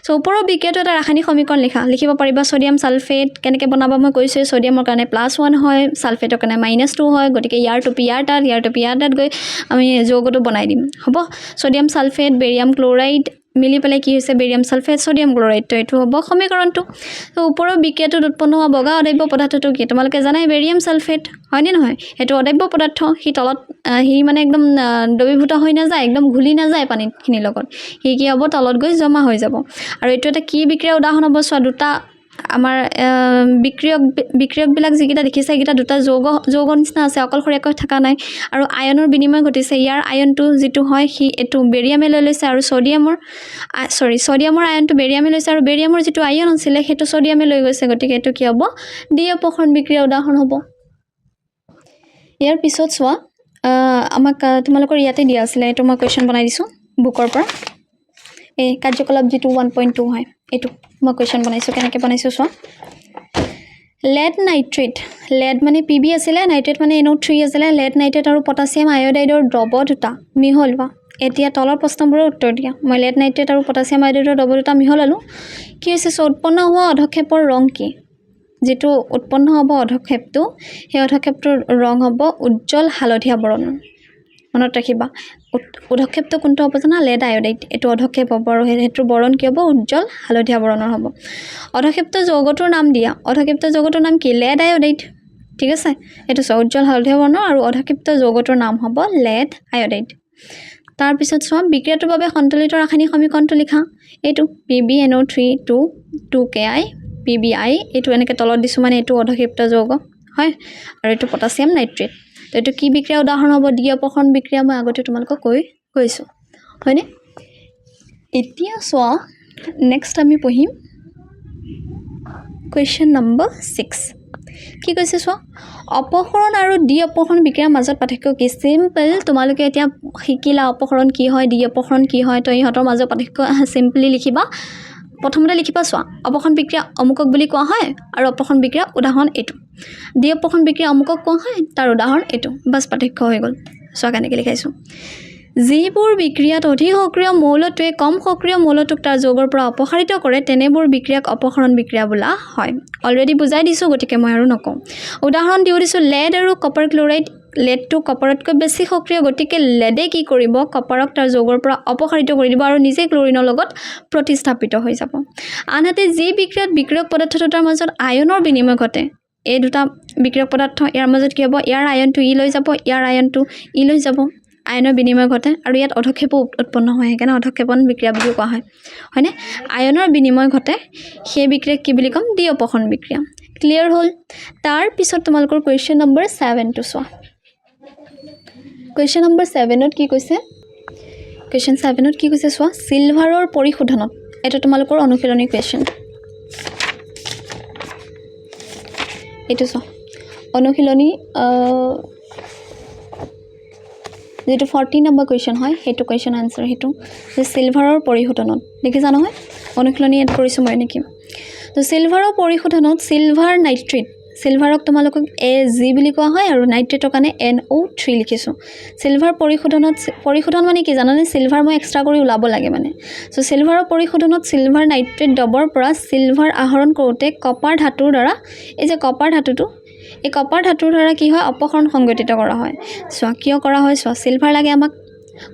চ' ওপৰৰ বিক্ৰিয়াটো এটা ৰাসায়নিক সমীকৰণ লিখা, লিখিব পাৰিবা। ছ'ডিয়াম ছালফেট কেনেকৈ বনাবা মই কৈছোঁৱেই, ছ'ডিয়ামৰ কাৰণে +1 হয়, ছালফেটৰ কাৰণে -2 হয়, গতিকে ইয়াৰ টুপি ইয়াৰ তাত, ইয়াৰ টুপি ইয়াৰ তাত গৈ আমি যৌগটো বনাই দিম। হ'ব, ছ'ডিয়াম ছালফেট বেৰিয়াম ক্ল'ৰাইড মিলি পেলাই কি হৈছে? Barium sulphate sodium chloride. তো এইটো হ'ব সমীকৰণটো। তো ওপৰৰ বিক্ৰিয়াটোত উৎপন্ন হোৱা বগা অদ্ৰব্য পদাৰ্থটো কি? তোমালোকে জানাই বেৰিয়াম ছালফেট হয়নে নহয়? সেইটো অদ্ৰব্য পদাৰ্থ, সি তলত সি মানে একদম দ্ৰৱীভূত হৈ নাযায়, একদম ঘুলি নাযায় পানীখিনিৰ লগত, সি কি হ'ব? তলত গৈ জমা হৈ যাব। আৰু এইটো এটা কি বিক্ৰিয়াৰ উদাহৰণ হ'ব? চোৱা, দুটা আমাৰ বিক্ৰিয়কবিলাক যিকেইটা দেখিছে সেইকেইটা দুটা যৌগ নিচিনা আছে, অকলশৰীয়াকৈ থকা নাই, আৰু আয়নৰ বিনিময় ঘটিছে। ইয়াৰ আয়নটো যিটো হয় সি এইটো বেৰিয়ামে লৈ লৈছে, আৰু ছ'ডিয়ামৰ আয়নটো বেৰিয়ামে লৈছে, আৰু বেৰিয়ামৰ যিটো আয়ন আছিলে সেইটো ছ'ডিয়ামে লৈ গৈছে, গতিকে এইটো কি হ'ব? দ্বি অপসৰণ বিক্ৰিয়াৰ উদাহৰণ হ'ব। ইয়াৰ পিছত চোৱা, আমাক তোমালোকৰ ইয়াতে দিয়া আছিলে, এইটো মই কুৱেশ্যন বনাই দিছোঁ বুকৰ পৰা। এই কাৰ্যকলাপ যিটো 1.2 হয়, এইটো মই কুৱেশ্যন বনাইছোঁ। কেনেকৈ বনাইছোঁ চোৱা, লেড নাইট্ৰেট, লেড মানে Pb আছিলে, নাইট্ৰেট মানে NO3 আছিলে, লেড নাইট্ৰেট আৰু পটাছিয়াম আয়'ডাইডৰ দ্ৰৱ দুটা মিহলোৱা। এতিয়া তলৰ প্ৰশ্নবোৰৰ উত্তৰ দিয়া। মই লেড নাইট্ৰেট আৰু পটাছিয়াম আয়'ডাইডৰ দ্ৰৱ দুটা মিহলালোঁ, কি হৈছে? চ' উৎপন্ন হোৱা অধঃক্ষেপৰ ৰং কি? যিটো উৎপন্ন হ'ব অধঃক্ষেপটো, সেই অধঃক্ষেপটোৰ ৰং হ'ব উজ্জ্বল হালধীয়া বৰণৰ। মনত ৰাখিবা, অধঃক্ষেপটো কোনটো হ'ব জানা? লেড আয়'ডাইড, এইটো অধঃক্ষেপ হ'ব, আৰু সেইটোৰ বৰণ কি হ'ব? উজ্জ্বল হালধীয়া বৰণৰ হ'ব। অধঃক্ষেপ্ত যৌগটোৰ নাম দিয়া। অধঃক্ষেপ্ত যৌগটোৰ নাম কি? Lead iodide. ঠিক আছে, এইটো চোৱা, উজ্জ্বল হালধীয়া বৰণৰ আৰু অধঃক্ষিপ্ত যৌগটোৰ নাম হ'ব লেড আয়'ডাইড। তাৰপিছত চোৱা, বিক্ৰিয়াটোৰ বাবে সন্তুলিত ৰাসায়নিক সমীকৰণটো লিখা। এইটো PbNO3 2 2 Ki PbI, এইটো এনেকৈ তলত দিছোঁ মানে এইটো অধঃক্ষিপ্ত যৌগ হয়, আৰু এইটো পটাছিয়াম নাইট্ৰেট। তো এইটো কি বিক্ৰিয়াৰ উদাহৰণ হ'ব? দ্বি অপসৰণ বিক্ৰিয়া, মই আগতে তোমালোকক কৈ গৈছোঁ হয়নে? এতিয়া চোৱা, নেক্সট আমি পঢ়িম কুৱেশ্যন নম্বৰ 6। কি কৈছে চোৱা, অপসৰণ আৰু দ্বি অপসৰণ বিক্ৰিয়াৰ মাজত পাৰ্থক্য কি? চিম্পল, তোমালোকে এতিয়া শিকিলা অপসৰণ কি হয়, দ্বি অপসৰণ কি হয়, তো ইহঁতৰ মাজৰ পাৰ্থক্য চিম্পলি লিখিবা। প্ৰথমতে লিখিবা চোৱা, অপসৰণ বিক্ৰিয়া অমুকক বুলি কোৱা হয় আৰু অপসৰণ বিক্ৰিয়া উদাহৰণ এইটো, দ্বি অপসৰণ বিক্ৰিয়া অমুকক কোৱা হয়, তাৰ উদাহৰণ এইটো, বাছ পাৰ্থক্য হৈ গ'ল। চোৱা কেনেকৈ লিখাইছোঁ। যিবোৰ বিক্ৰিয়াত অধিক সক্ৰিয় মৌলটোৱে কম সক্ৰিয় মৌলটোক তাৰ যৌগৰ পৰা অপসাৰিত কৰে তেনেবোৰ বিক্ৰিয়াক অপসৰণ বিক্ৰিয়া বোলা হয়। অলৰেডি বুজাই দিছোঁ, গতিকে মই আৰু নকওঁ। উদাহৰণ দিও দিছোঁ, লেড আৰু কপাৰ ক্ল'ৰাইড, লেডটো কপাৰতকৈ বেছি সক্ৰিয়, গতিকে লেডে কি কৰিব, কপাৰক তাৰ যৌগৰ পৰা অপসাৰিত কৰি দিব আৰু নিজে ক্ল'ৰিনৰ লগত প্ৰতিস্থাপিত হৈ যাব। আনহাতে যি বিক্ৰিয়াত বিক্ৰিয়ক পদাৰ্থ দুটাৰ মাজত আয়নৰ বিনিময় ঘটে, এই দুটা বিক্ৰিয়ক পদাৰ্থ ইয়াৰ মাজত কি হ'ব, ইয়াৰ আয়নটো ই লৈ যাব, ইয়াৰ আয়নটো ই লৈ যাব, আয়নৰ বিনিময় ঘটে আৰু ইয়াত অধক্ষেপো উৎপন্ন হয়, সেইকাৰণে অধক্ষেপণ বিক্ৰিয়া বুলিও কোৱা হয়, হয়নে? আয়নৰ বিনিময় ঘটে, সেই বিক্ৰিয়াক কি বুলি ক'ম, দ্বি অপসৰণ বিক্ৰিয়া। ক্লিয়াৰ হ'ল? তাৰপিছত তোমালোকৰ কুৱেশ্যন নম্বৰ 7টো চোৱা। কুৱেশ্যন নম্বৰ 7ত কি কৈছে, কুৱেশ্যন 7ত কি কৈছে চোৱা, চিলভাৰৰ পৰিশোধনত, এইটো তোমালোকৰ অনুশীলনী কুৱেশ্যন, এইটো চোৱা অনুশীলনী যিটো 14 নম্বৰ কুৱেশ্যন হয় সেইটো কুৱেশ্যন আনচাৰ, সেইটো যে চিলভাৰৰ পৰিশোধনত, দেখিছা নহয়, অনুশীলনী এড কৰিছোঁ মই নেকি। তো চিলভাৰৰ পৰিশোধনত চিলভাৰ নাইট্ৰেট, চিলভাৰক তোমালোকক AG বুলি কোৱা হয় আৰু নাইট্ৰেটৰ কাৰণে NO3 লিখিছোঁ। চিলভাৰ পৰিশোধনত, পৰিশোধন মানে কি জানানে, চিলভাৰ মই এক্সট্ৰা কৰি ওলাব লাগে মানে। চ' চিলভাৰৰ পৰিশোধনত চিলভাৰ নাইট্ৰেট দ্ৰৱৰ পৰা চিলভাৰ আহৰণ কৰোঁতে কপাৰ ধাতুৰ দ্বাৰা, এই যে কপাৰ ধাতুটো, এই কপাৰ ধাতুৰ দ্বাৰা কি হয়, অপসৰণ সংঘটিত কৰা হয়। চোৱা কিয় কৰা হয়, চোৱা চিলভাৰ লাগে আমাক,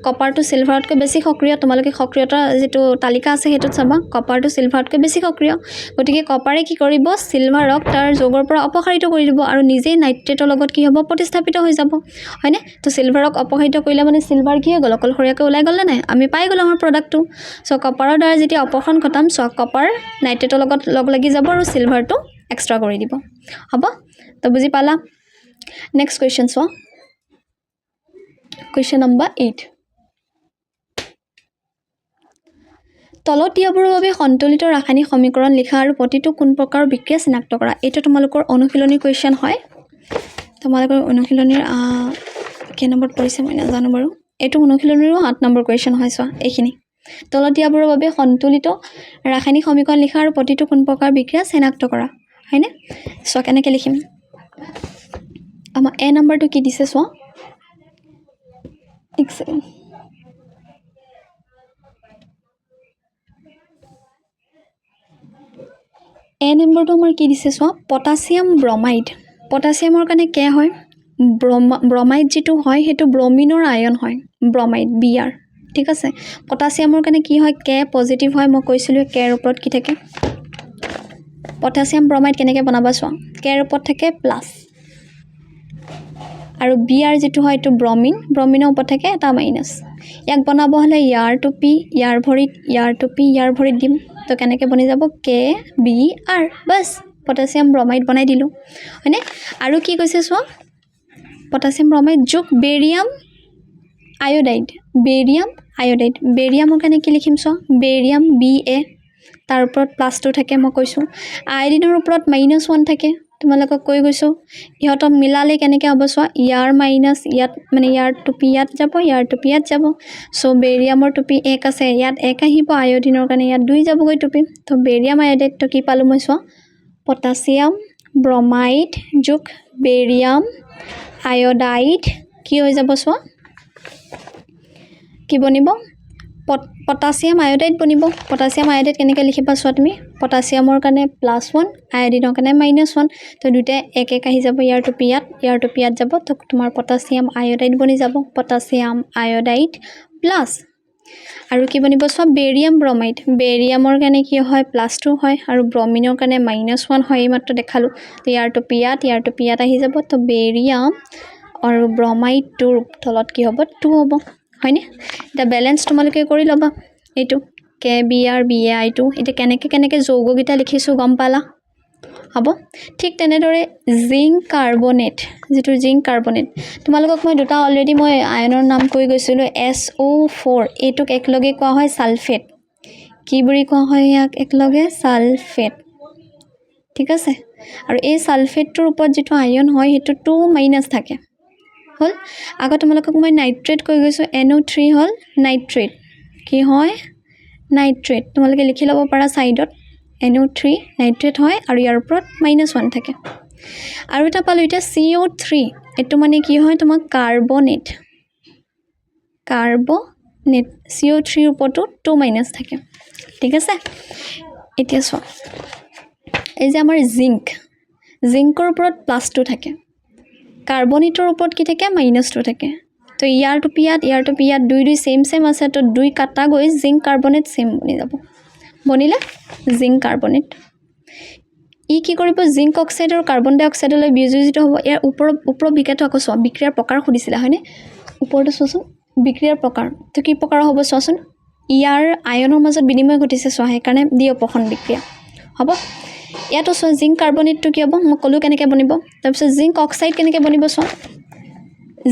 কপাৰটো চিলভাৰতকৈ বেছি সক্ৰিয়, তোমালোকে সক্ৰিয়তাৰ যিটো তালিকা আছে সেইটোত চাবা, কপাৰটো চিলভাৰতকৈ বেছি সক্ৰিয়, গতিকে কপাৰে কি কৰিব, চিলভাৰক তাৰ যৌগৰ পৰা অপসাৰিত কৰি দিব আৰু নিজেই নাইট্ৰেটৰ লগত কি হ'ব, প্ৰতিস্থাপিত হৈ যাব, হয়নে? তো চিলভাৰক অপসাৰিত কৰিলে মানে চিলভাৰ কি হৈ গ'ল, অকলশৰীয়াকৈ ওলাই গ'ল নে নাই, আমি পাই গ'লোঁ আমাৰ প্ৰডাক্টটো। চ' কপাৰৰ দ্বাৰা যেতিয়া অপসাৰণ ঘটাম, চোৱা কপাৰ নাইট্ৰেটৰ লগত লগ লাগি যাব আৰু চিলভাৰটো এক্সট্ৰা কৰি দিব, হ'ব? তো বুজি পালা? নেক্সট কুৱেশ্যন চোৱা, কুৱেশ্যন নম্বৰ 8। তলত দিয়াবোৰৰ বাবে সন্তুলিত ৰাসায়নিক সমীকৰণ লিখা আৰু প্ৰতিটো কোন প্ৰকাৰৰ বিক্ৰিয়া চিনাক্ত কৰা। এইটো তোমালোকৰ অনুশীলনী কুৱেশ্যন হয়, তোমালোকৰ অনুশীলনীৰ কেই নম্বৰত পৰিছে মই নাজানো বাৰু, এইটো অনুশীলনীৰো 8 নম্বৰ কুৱেশ্যন হয়। চোৱা এইখিনি, তলত দিয়াবোৰৰ বাবে সন্তুলিত ৰাসায়নিক সমীকৰণ লিখা আৰু প্ৰতিটো কোন প্ৰকাৰৰ বিক্ৰিয়া চিনাক্ত কৰা, হয়নে? চোৱা কেনেকৈ লিখিম, আমাৰ এ নম্বৰটো কি দিছে চোৱা, এক ছেকেণ্ড, এ নম্বৰটো আমাৰ কি দিছে চোৱা, পটাছিয়াম ব্ৰমাইড, পটাছিয়ামৰ কাৰণে কে হয়, ব্ৰমাইড যিটো হয় সেইটো ব্ৰমিনৰ আয়ন হয়, ব্ৰমাইড Br, ঠিক আছে। পটাছিয়ামৰ কাৰণে কি হয়, কে পজিটিভ হয়, মই কৈছিলোঁ কেৰ ওপৰত কি থাকে, পটাছিয়াম ব্ৰমাইড কেনেকৈ বনাবা চোৱা, কেৰ ওপৰত থাকে প্লাছ আৰু Br যিটো হয় এইটো ব্ৰমিন, ব্ৰমিনৰ ওপৰত থাকে এটা মাইনাছ। ইয়াক বনাব হ'লে ইয়াৰ টুপি ইয়াৰ ভৰিত, ইয়াৰ টুপি ইয়াৰ ভৰিত দিম, তো কেনেকৈ বনি যাব, KBr, bus potassium bromide বনাই দিলোঁ, হয়নে? আৰু কি কৈছে চোৱা, পটাছিয়াম ব্ৰমাইড যোগ বেৰিয়াম আয়োডাইড, বেৰিয়াম আয়োডাইড, বেৰিয়ামৰ কাৰণে কি লিখিম চোৱা, বেৰিয়াম Ba, তাৰ ওপৰত প্লাছটো থাকে, মই কৈছোঁ। আয়ডিনৰ ওপৰত -1 থাকে, তোমালোকক কৈ গৈছোঁ। ইহঁতক মিলালে কেনেকৈ হ'ব চোৱা, ইয়াৰ মাইনাছ ইয়াত, মানে ইয়াৰ টুপি ইয়াত যাব, ইয়াৰ টুপি ইয়াত যাব। চ' বেৰিয়ামৰ টুপি 1 আছে, ইয়াত 1 আহিব, আয়ডিনৰ কাৰণে ইয়াত 2 যাবগৈ টুপি। তো বেৰিয়াম আয়োডাইডটো কি পালোঁ মই চোৱা, পটাছিয়াম ব্ৰমাইড যোগ বেৰিয়াম আয়োডাইড কি হৈ যাব চোৱা, কি বনিব, পটাছিয়াম আয়োডাইড বনিব। পটাছিয়াম আয়োডাইড কেনেকৈ লিখিবা চোৱা তুমি, পটাছিয়ামৰ কাৰণে +1, আয়োডিনৰ কাৰণে -1, তো দুয়োটাই 1 1 আহি যাব, ইয়াৰ টুপি ইয়াত, ইয়াৰ টুপি ইয়াত যাব, তো তোমাৰ পটাছিয়াম আয়োডাইড বনি যাব, পটাছিয়াম আয়োডাইড প্লাছ আৰু কি বনিব চোৱা, বেৰিয়াম ব্ৰমাইড, বেৰিয়ামৰ কাৰণে কি হয়, +2 হয় আৰু ব্ৰমিনৰ কাৰণে -1 হয়, এইমাত্ৰ দেখালোঁ। তো ইয়াৰ টুপি ইয়াত, ইয়াৰ টুপি ইয়াত আহি যাব, তো বেৰিয়াম আৰু ব্ৰমাইডটোৰ তলত কি হ'ব, 2 হ'ব, হয়নে? এতিয়া বেলেঞ্চ তোমালোকে কৰি ল'বা, এইটো KBr BaI2, এতিয়া কেনেকৈ কেনেকৈ যৌগকেইটা লিখিছোঁ গম পালা, হ'ব? ঠিক তেনেদৰে জিংক কাৰ্বনেট, যিটো জিংক কাৰ্বনেট, তোমালোকক মই দুটা অলৰেডি মই আয়নৰ নাম কৈ গৈছিলোঁ, SO4, এইটোক একেলগে কোৱা হয় ছালফেট, কি বুলি কোৱা হয় ইয়াক একেলগে, ছালফেট, ঠিক আছে। আৰু এই ছালফেটটোৰ ওপৰত যিটো আয়ন হয় সেইটো 2- থাকে, হ'ল। আগত তোমালোকক মই নাইট্ৰেট কৈ গৈছোঁ, NO3 হ'ল নাইট্ৰেট, কি হয়, নাইট্ৰেট, তোমালোকে লিখি ল'ব পাৰা ছাইডত, NO3 nitrate হয় আৰু ইয়াৰ ওপৰত -1 থাকে। আৰু এটা পালোঁ এতিয়া CO3, এইটো মানে কি হয় তোমাৰ, কাৰ্বনেট, কাৰ্বনেট, CO3ৰ ওপৰতো টু মাইনাছ থাকে, ঠিক আছে? এতিয়া চোৱা, এই যে আমাৰ জিংক, জিংকৰ ওপৰত প্লাছ 2 থাকে, কাৰ্বনেটৰ ওপৰত কি থাকে? মাইনাছ 2 থাকে। তো ইয়াৰটো ইয়াত, ইয়াৰটো ইয়াত, দুই দুই ছেইম ছেইম আছে। তো দুই কাটা গৈ জিংক কাৰ্বনেট ছেইম বনি যাব। বনিলে জিংক কাৰ্বনেট। ই কি কৰিব? জিংক অক্সাইড আৰু কাৰ্বন ডাই অক্সাইডলৈ বিয়োজিত হ'ব। ইয়াৰ ওপৰৰ ওপৰৰ বিক্ৰিয়াটো আকৌ চোৱা, বিক্ৰিয়াৰ প্ৰকাৰ সুধিছিলে, হয়নে? ওপৰটো চোৱাচোন, বিক্ৰিয়াৰ প্ৰকাৰ। তো কি প্ৰকাৰৰ হ'ব চোৱাচোন। ইয়াৰ আয়নৰ মাজত বিনিময় ঘটিছে চোৱা, সেইকাৰণে দ্বি অপসৰণ বিক্ৰিয়া হ'ব। ইয়াতো চোৱা, জিংক কাৰ্বনেটটো কি হ'ব? মই ক'লোঁ কেনেকৈ বনিব। তাৰপিছত জিংক অক্সাইড কেনেকৈ বনিব চোৱা।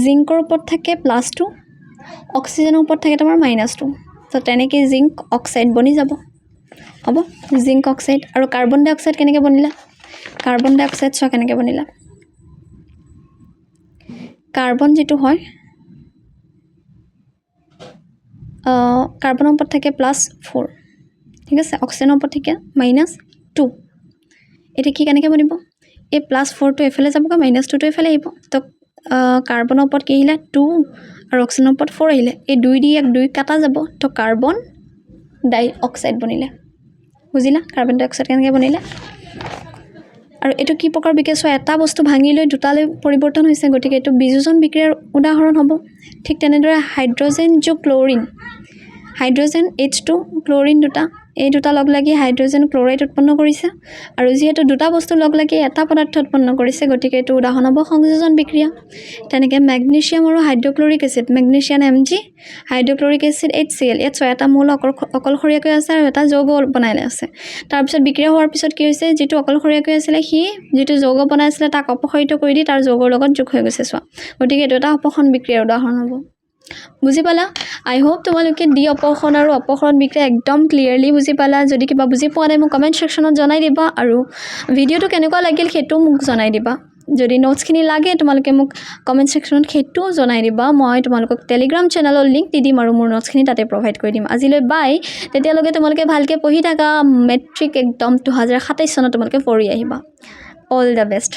জিংকৰ ওপৰত থাকে প্লাছ 2, অক্সিজেনৰ ওপৰত থাকে তোমাৰ মাইনাছ 2। তো তেনেকৈ জিংক অক্সাইড বনি যাব। হ'ব জিংক অক্সাইড। আৰু কাৰ্বন ডাই অক্সাইড কেনেকৈ বনিলে? কাৰ্বন ডাই অক্সাইড চোৱা কেনেকৈ বনিলে। কাৰ্বন যিটো হয়, কাৰ্বনৰ ওপৰত থাকে প্লাছ 4, ঠিক আছে? অক্সিজেনৰ ওপৰত থাকে মাইনাছ 2। এতিয়া কি কেনেকৈ বনিব? এই প্লাছ 4টো এইফালে যাবগৈ, মাইনাছ 2টো এইফালে আহিব। তো কাৰ্বনৰ ওপৰত কি আহিলে? 2। আৰু অক্সিজেনৰ ওপৰত 4 আহিলে। এই দুই দি এক দুই কাটা যাব। তো কাৰ্বন ডাই অক্সাইড বনিলে। বুজিলা কাৰ্বন ডাই অক্সাইড কেনেকৈ বনিলে? আৰু এইটো কি প্ৰকাৰ বিক্ৰিয়া চোৱা। এটা বস্তু ভাঙি লৈ দুটালৈ পৰিৱৰ্তন হৈছে, গতিকে এইটো বিযোজন বিক্ৰিয়াৰ উদাহৰণ হ'ব। ঠিক তেনেদৰে হাইড্ৰজেন যোগ ক্ল'ৰিন, হাইড্ৰজেন H2, chlorine দুটা, এই দুটা লগ লাগি হাইড্ৰজেন ক্ল'ৰাইড উৎপন্ন কৰিছে। আৰু যিহেতু দুটা বস্তু লগ লাগি এটা পদাৰ্থ উৎপন্ন কৰিছে, গতিকে এইটো উদাহৰণ হ'ব সংযোজন বিক্ৰিয়া। তেনেকৈ মেগনেছিয়াম আৰু hydrochloric acid, magnesium Mg, hydrochloric acid HCl। ইয়াত ছয় এটা মৌল অকলশৰীয়াকৈ আছে আৰু এটা যৌগ বনাই আছে। তাৰপিছত বিক্ৰিয়া হোৱাৰ পিছত কি হৈছে? যিটো অকলশৰীয়াকৈ আছিলে, সি যিটো যৌগ বনাই আছিলে তাক অপসাৰিত কৰি দি তাৰ যৌগৰ লগত যোগ হৈ গৈছে চোৱা। গতিকে এইটো এটা অপসৰণ বিক্ৰিয়াৰ উদাহৰণ হ'ব। বুজি পালা? আই হোপ তোমালোকে দ্বি অপসৰণ আৰু অপসৰণ বিক্ৰিয়া একদম ক্লিয়াৰলি বুজি পালা। যদি কিবা বুজি পোৱা নাই, মোক কমেণ্ট ছেকশ্যনত জনাই দিবা আৰু ভিডিঅ'টো কেনেকুৱা লাগিল সেইটোও মোক জনাই দিবা। যদি নোটছখিনি লাগে, তোমালোকে মোক কমেণ্ট ছেকশ্যনত সেইটোও জনাই দিবা। মই তোমালোকক টেলিগ্ৰাম চেনেলৰ লিংক দি দিম আৰু মোৰ নোটছখিনি তাতে প্ৰভাইড কৰি দিম। আজিলৈ বাই। তেতিয়ালৈকে তোমালোকে ভালকৈ পঢ়ি থাকা। মেট্ৰিক একদম 2027 চনত তোমালোকে পঢ়ি আহিবা। All the best.